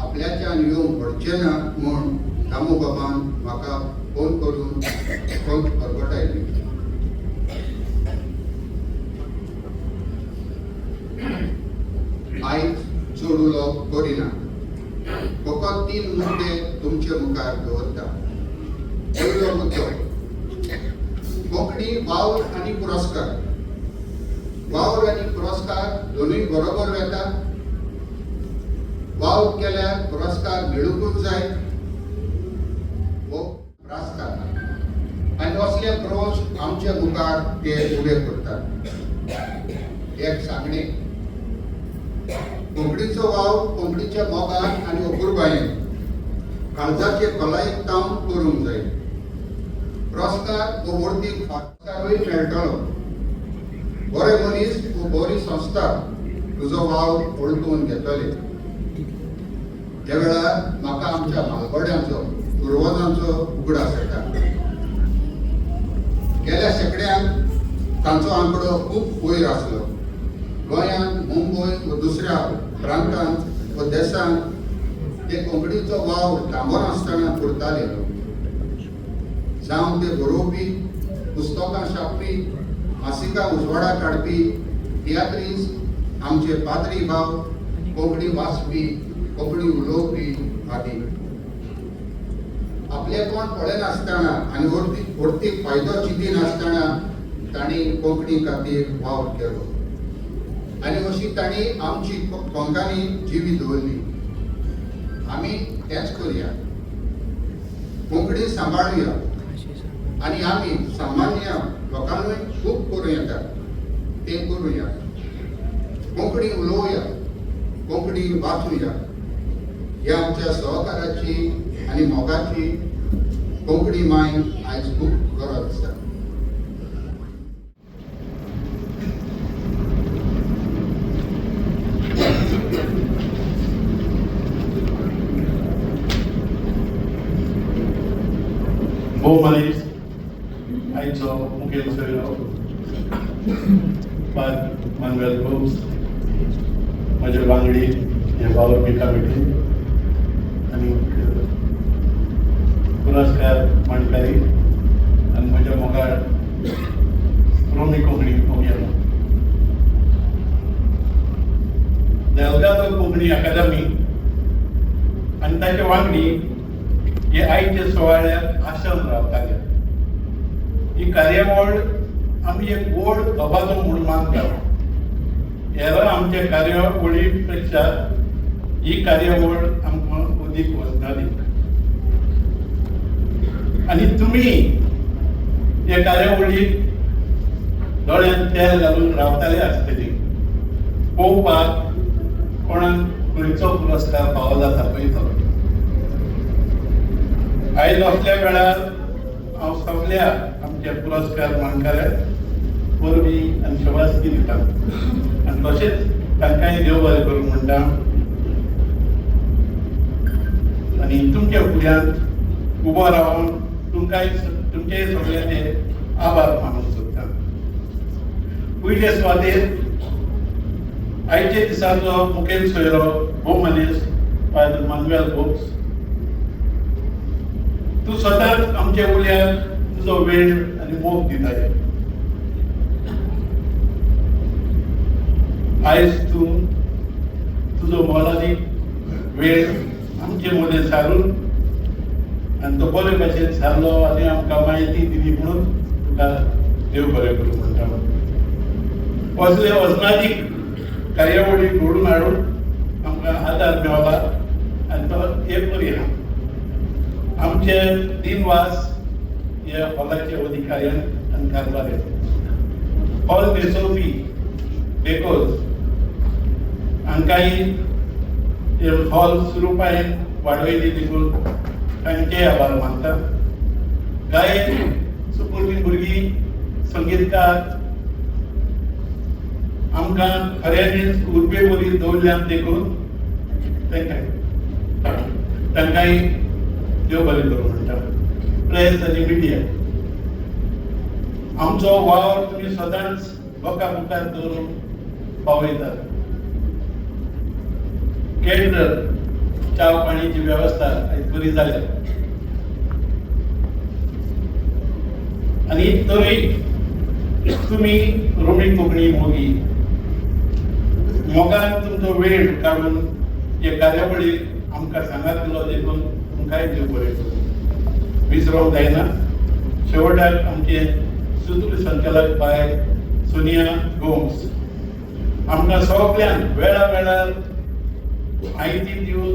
आपल्याच्यान येवंक पडचें ना म्हूण दामू बाबान म्हाका फोन करून खंत परगटायली. आयज चड उलोवप करिना, फकत 3 मुद्दे तुमचे मुखार दवरता. पयलो मुद्दो, कोंकणी वावर आनी पुरस्कार. वावर आनी पुरस्कार दोनूय बरोबर वेता. वावर केल्यार पुरस्कार मेळूंकूच जाय हो पुरस्कार आनी असले प्रश्न आमचे मुखार ते उबे करतात. एक सांगणे, कोंकणीचो वावर कोंकणीच्या मोगान आनी अपुरबायेन काळजाचे खोलायेक तावन करूंक जाय. पुरस्कार वो वर्दीक पुरस्कारूय मेळटलो. बरे मनीस वो बरी संस्था तुजो वावर वळखून घेतले. त्या वेळार म्हाका आमच्या म्हालगड्यांचो, पुर्वजांचो उगडास येता. गेल्या शेंकड्यांत तांचो आंकडो खूब वयर आसलो. गोंयांत, मुंबय व दुसऱ्या प्रांतांत व देशांत ते कोंकणीचो वावर थांबनासतना करताले. जावं ते बरोवपी, पुस्तकां छापपी, मासिकां उजवाडा काडपी, तियात्रीस, आमचे पाद्री भाव, कोंकणी वाचपी, कोंकणी उलोवपी आदी. आपलेपण पळयनासतना आनी अर्थीक फायदो चिंतिनासतना तांणी कोंकणी खातीर वावर केलो आनी अशी तांणी आमची कोंकानी जिवी दवरली. आमी तेंच करुया, कोंकणी सांबाळुया आनी आमी सामान्य लोकांनूय खूब करूं येता तें करुया. कोंकणी उलोवया, कोंकणी वाचुया. ह्या आमच्या सहकाराची आनी मोगाची कोंकणी माय आयज खूब गरज आसा. भोव आयचो मुखेल सोयरो पाद मानुएल गोम्स, म्हजे वांगडी हे वावुरपी कमिटी आनी पुरस्कार मांडकारी आनी म्हज्या मोगाळ रोमी कोंकणी मोगयानो. देलगादो कोंकणी अकादमी आनी ताचे वांगडी हे आयच्या सुवाळ्याक आसन रावताले. ही कार्यावळ आमी एक व्हड दबाजो म्हूण मानतात. हेर आमच्या कार्यावळी पेक्षा ही कार्यावळ आमकां अदीक वचनाली आनी तुमी हे कार्यावळीक दोळ्यांत तेल घालून रावताले आसतली. पळोवपाक कोणाक खंयचो पुरस्कार फावो जाता पळय तो. आयज असल्या वेळार हांव सगल्या आमच्या आमचे पुरस्कार मानकाऱ्याक परबी आनी शबासकी दिता आनी तशेंच तांकांय देव बरें करूं म्हणटा आनी तुमच्या फुड्यांत उबो रावन तुमकांय तुमचे सगळ्यांचे आभार मानूंक सोदता. पयले सुवातेर आयचे दिसाचो मुखेल सोयरो भोव मनीस फादर मानुएल गोम्स, तूं सदांच आमच्या उल्याक तुजो वेळ आनी मोग दिताय. आयज तूं तुजो मोलादीक वेळ आमचे मदें सारून आनी तो बरे भाशेन सारलो आनी आमकां म्हायती दिली म्हणून तुका देव बरें करूं म्हणटा. असले वचनादीक कार्यावळी घडोवन हाडून आमकां आदार मेवला आनी तो एक बरी आहा. आमचे दिनवास हे हॉलाचे अधिकाऱ्यान आनी कारभारी हॉल न्हेसोवपी बेकोज हांकांय हे हॉल सुरूपायेन वाडयली देखून तांचेय आभार मानता. गायक सुपुरवी भुरगीं संगीतकार आमकां खऱ्यांनीच उर्बे वरी दवरल्यान देखून तांकांय देव बरें करूं म्हणटा. प्रेस आनी मिडिया आमचो वावर तुमी सदांच लोकां मुखार दवरून पावयतात. केंद्र च्या पाणीची वेवस्था आयज बरी जाल्या आनी तरी तुमी रोमी कोंकणी मोगी मोगान तुमचो वेळ काडून हे कार्यावळी आमकां सांगात दिलो देखून तुमकांय देव बरें करूं. विसरोंक जायना शेवटाक आमचे सूत्र संचालक बाय सोनिया गोम्स आमकां सगल्यांक वेळा वेळार म्हायती दिवन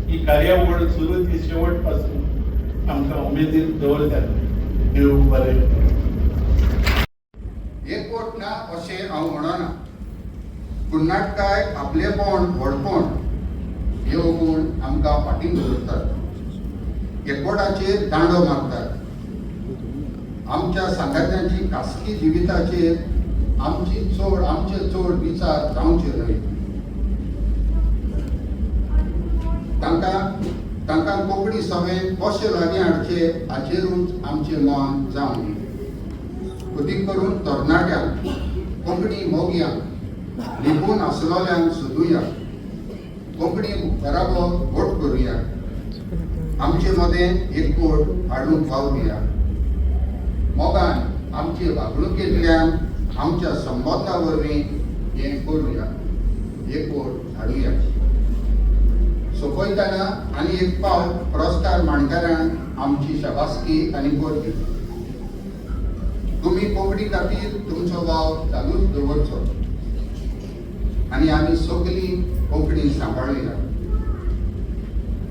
ही कार्यावळ सुरू ती शेवट पासून आमकां उमेदीन दवरतात. देव बरें करूं. एकवट ना अशें हांव म्हणना. कुन्नाटकाय आपलेपण व्हडपण हे गुण आमकां फाटीं दवरतात, एकवटाचेर दांडो मारतात. आमच्या सांगात्यांची खासगी जिविताचेर आमचे चड विचार जावचे न्हय. तांकां कोंकणी सभेन कशें लागीं हाडचे हाचेरूच आमचें मन जावं दी. अदीक करून तरणाट्यांक, कोंकणी मोगयांक, लिपून आसलोल्यांक सोदुया, कोंकणी बराबर वोट करुया, आमचे मदें एकवट हाडूंक वावरुया. मोगान आमचे वागणुकेंतल्यान आमच्या संबंदा वरवीं हें करुया, एकवट हाडुया. सोंपयतना आनी एक पावट पुरस्कार मांडकारांक आमची शाबासकी आनी परबी. तुमी कोंकणी खातीर तुमचो वावर चालूच दवरचो आनी आमी सगळीं कोंकणी सांबाळुया.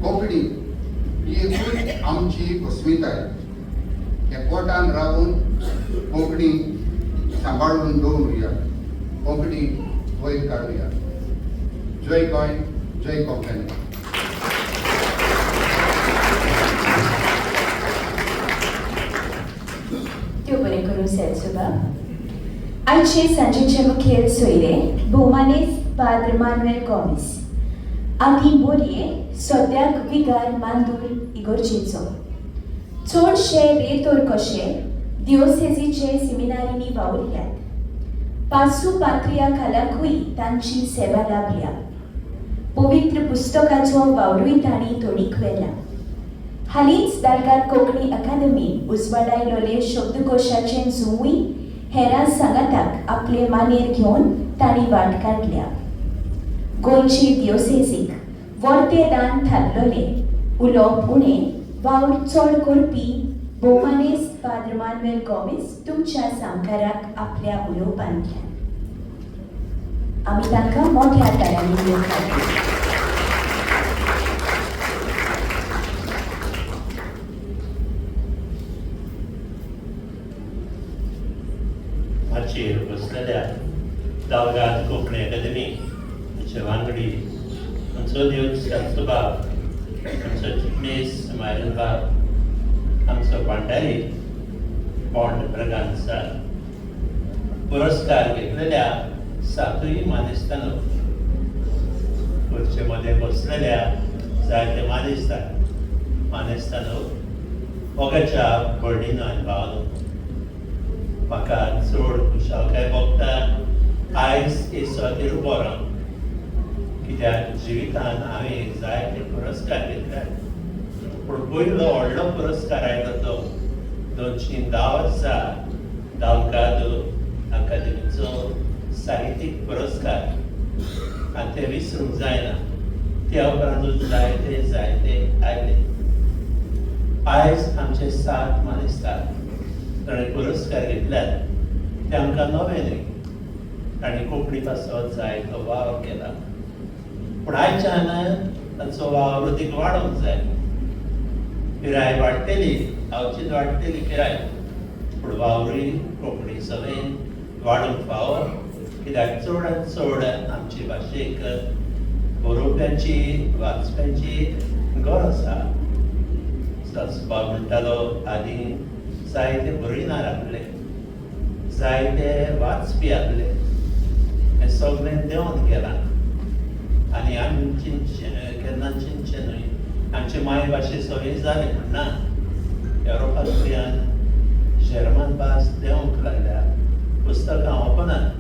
कोंकणी ही एकूच आमची अस्मिताय. एकवटान रावून कोंकणी सांबाळून दवरुया, कोंकणी वयर काडुया. जय गोंय, जय कोंकणी. त्यो बरें करूं सेल्सुबाब. आयचे सांजेचे मुखेल सोयरे भोवमानेस्त पाद्र मानुएल गोमेस, आदीं बोरये, सद्याक विगार मांदूर इगर्जेचो, चडशे रेतोर कशे दिओसेजीचे सिमिनारींनी वावुरल्यात. पासू पात्रिया खालाकूय तांची सेवा लाभल्या. पवित्र पुस्तकाचो वावरूय तांणी तोडीक व्हेला. हालींच दाल्गाद कोंकणी अकादमी उजवाडायलोले शब्दकोशाचें जुंवूय हेरां सांगाताक आपले मानेर घेवन तांणी वाट काडल्या. गोंयचे दिओसेजीक वर्ते दान थारलोले उलोवप उणें वावर चड करपी भोवमानेस्त पाद्र मानुएल गोमेस तुमच्या सामकाराक आपल्या उलोवपांतल्यान आमी तांकां मोठ्या ताळ्यांनी येवकार. माचयेर बसलेल्या दाल्गाद कोंकणी अकादमी हाचे वांगडी आमचो देव सेल्सुबाब, आमचो चिटणीस मायरनबाब, आमचो भांडारी बॉन्ड ब्रगांसा, पुरस्कार घेतलेल्या सातूय मानेस्तांनो, खुर्चे मध्ये बसलेल्या जायते मानेस्तांनो, मोगाच्या भयणीनो आनी भावानो, म्हाका चड खुशालकाय भोगता आयज हे सुवातेर उबो रावन, कित्याक जिवितान हांवें जायते पुरस्कार घेतल्यात, पूण पयलो व्हडलो पुरस्कार आयलो तो 210 वर्सां दाल्गादो अकादेमीचो साहित्यीक पुरस्कार, आनी ते विसरूंक जायना. त्या उपरांतूच जायते जायते आयले. आयज आमचे 7 मानेस्तार ताणें पुरस्कार घेतल्यात ते आमकां नवे न्हय, तांणी कोंकणी पासत जायतो वावर केला, पूण आयच्यान तांचो वावर अदीक वाडोवंक जाय. पिराय वाडटली, अवचीत वाडटली पिराय, पूण वावरूय कोंकणी सगळें वाडूंक फावो, कित्याक चडांत चड आमचे भाशेक बरोवप्यांची वाचप्यांची गरज आसा. सासबाब म्हणटालो आदी जायते बरयणार आसले, जायते वाचपी आसले, हें सगळें देंवन गेलां आनी आमी चिंतचें केन्ना चिंतचें न्हय आमचे मायभाशे सगळें जालें म्हणना. युरोपांतल्यान जर्मन भास देंवंक लागल्या, पुस्तकां ओपनात,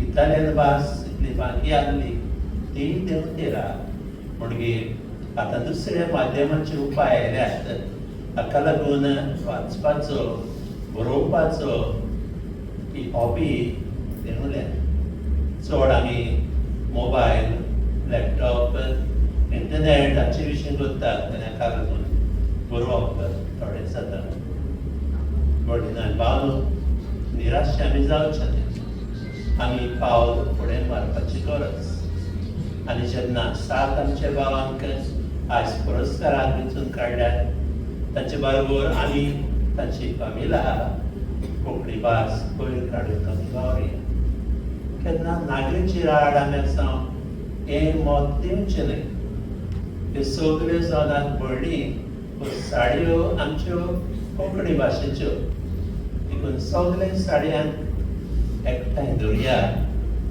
इटालियन भास इतली बाकी आसली ती देंवत येला. म्हणगीर आतां दुसऱ्या माध्यमाचे उपाय आयल्यात, हाका लागून वाचपाचो बरोवपाचो ही हॉबी देंवल्या. चड आमी मोबायल, लॅपटॉप, इंटरनेट हाचे विशीं करतात आनी हाका लागून बरोवप थोडें जाता. भयणीं भावांनो, निराश आमी जावचे न्हय, आमी पावल फुडें मारपाची गरज. आनी जेन्ना 7 आमच्या भावांक आयज पुरस्काराक वेंचून काडल्यात, तांचे बरोबर आमी तांची फामिला कोंकणी भास वयर काडून आमी वावरुया. केन्ना नागरीची राड आमी आसा हें मत दिवचें न्हय. ह्यो सगल्यो जाणांत भयणी साडयो आमच्यो कोंकणी भाशेच्यो, देखून सगळे साडयांक एकठांय धरुया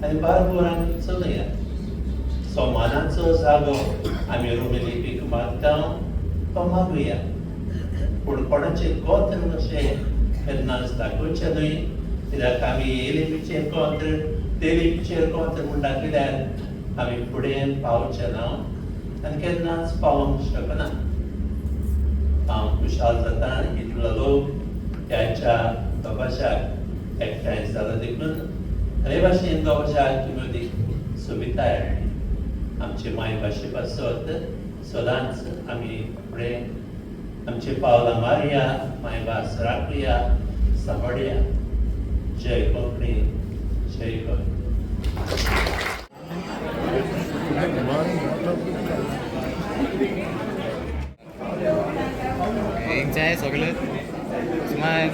आनी बारबर आमी चलया. समानाचो जागो आमी रोमी लिपीक मागता तो मागुया, पूण कोणाचें गोत्र अशें केन्नाच दाखोवचें न्हय, कित्याक आमी हे लिपीचेर गोत्र ते लिपीचेर गोत्र म्हूण दाखयल्यार आमी फुडें पावचे ना आनी केन्नाच पावोवंक शकना. हांव खुशाल जाता इतलो लोक त्याच्या दबाज्याक एकठांय जालो देखून आनी भाशेन दबाज्याक तुमी अदीक सोबिताय हाडली. आमचे मायभाशे पासत सदांच आमी फुडें आमचे पावलां मारया, मायभास राखुया, सांबाळया. जय कोंकणी, जय गोंय. Enjoy सगळे. स्माइल.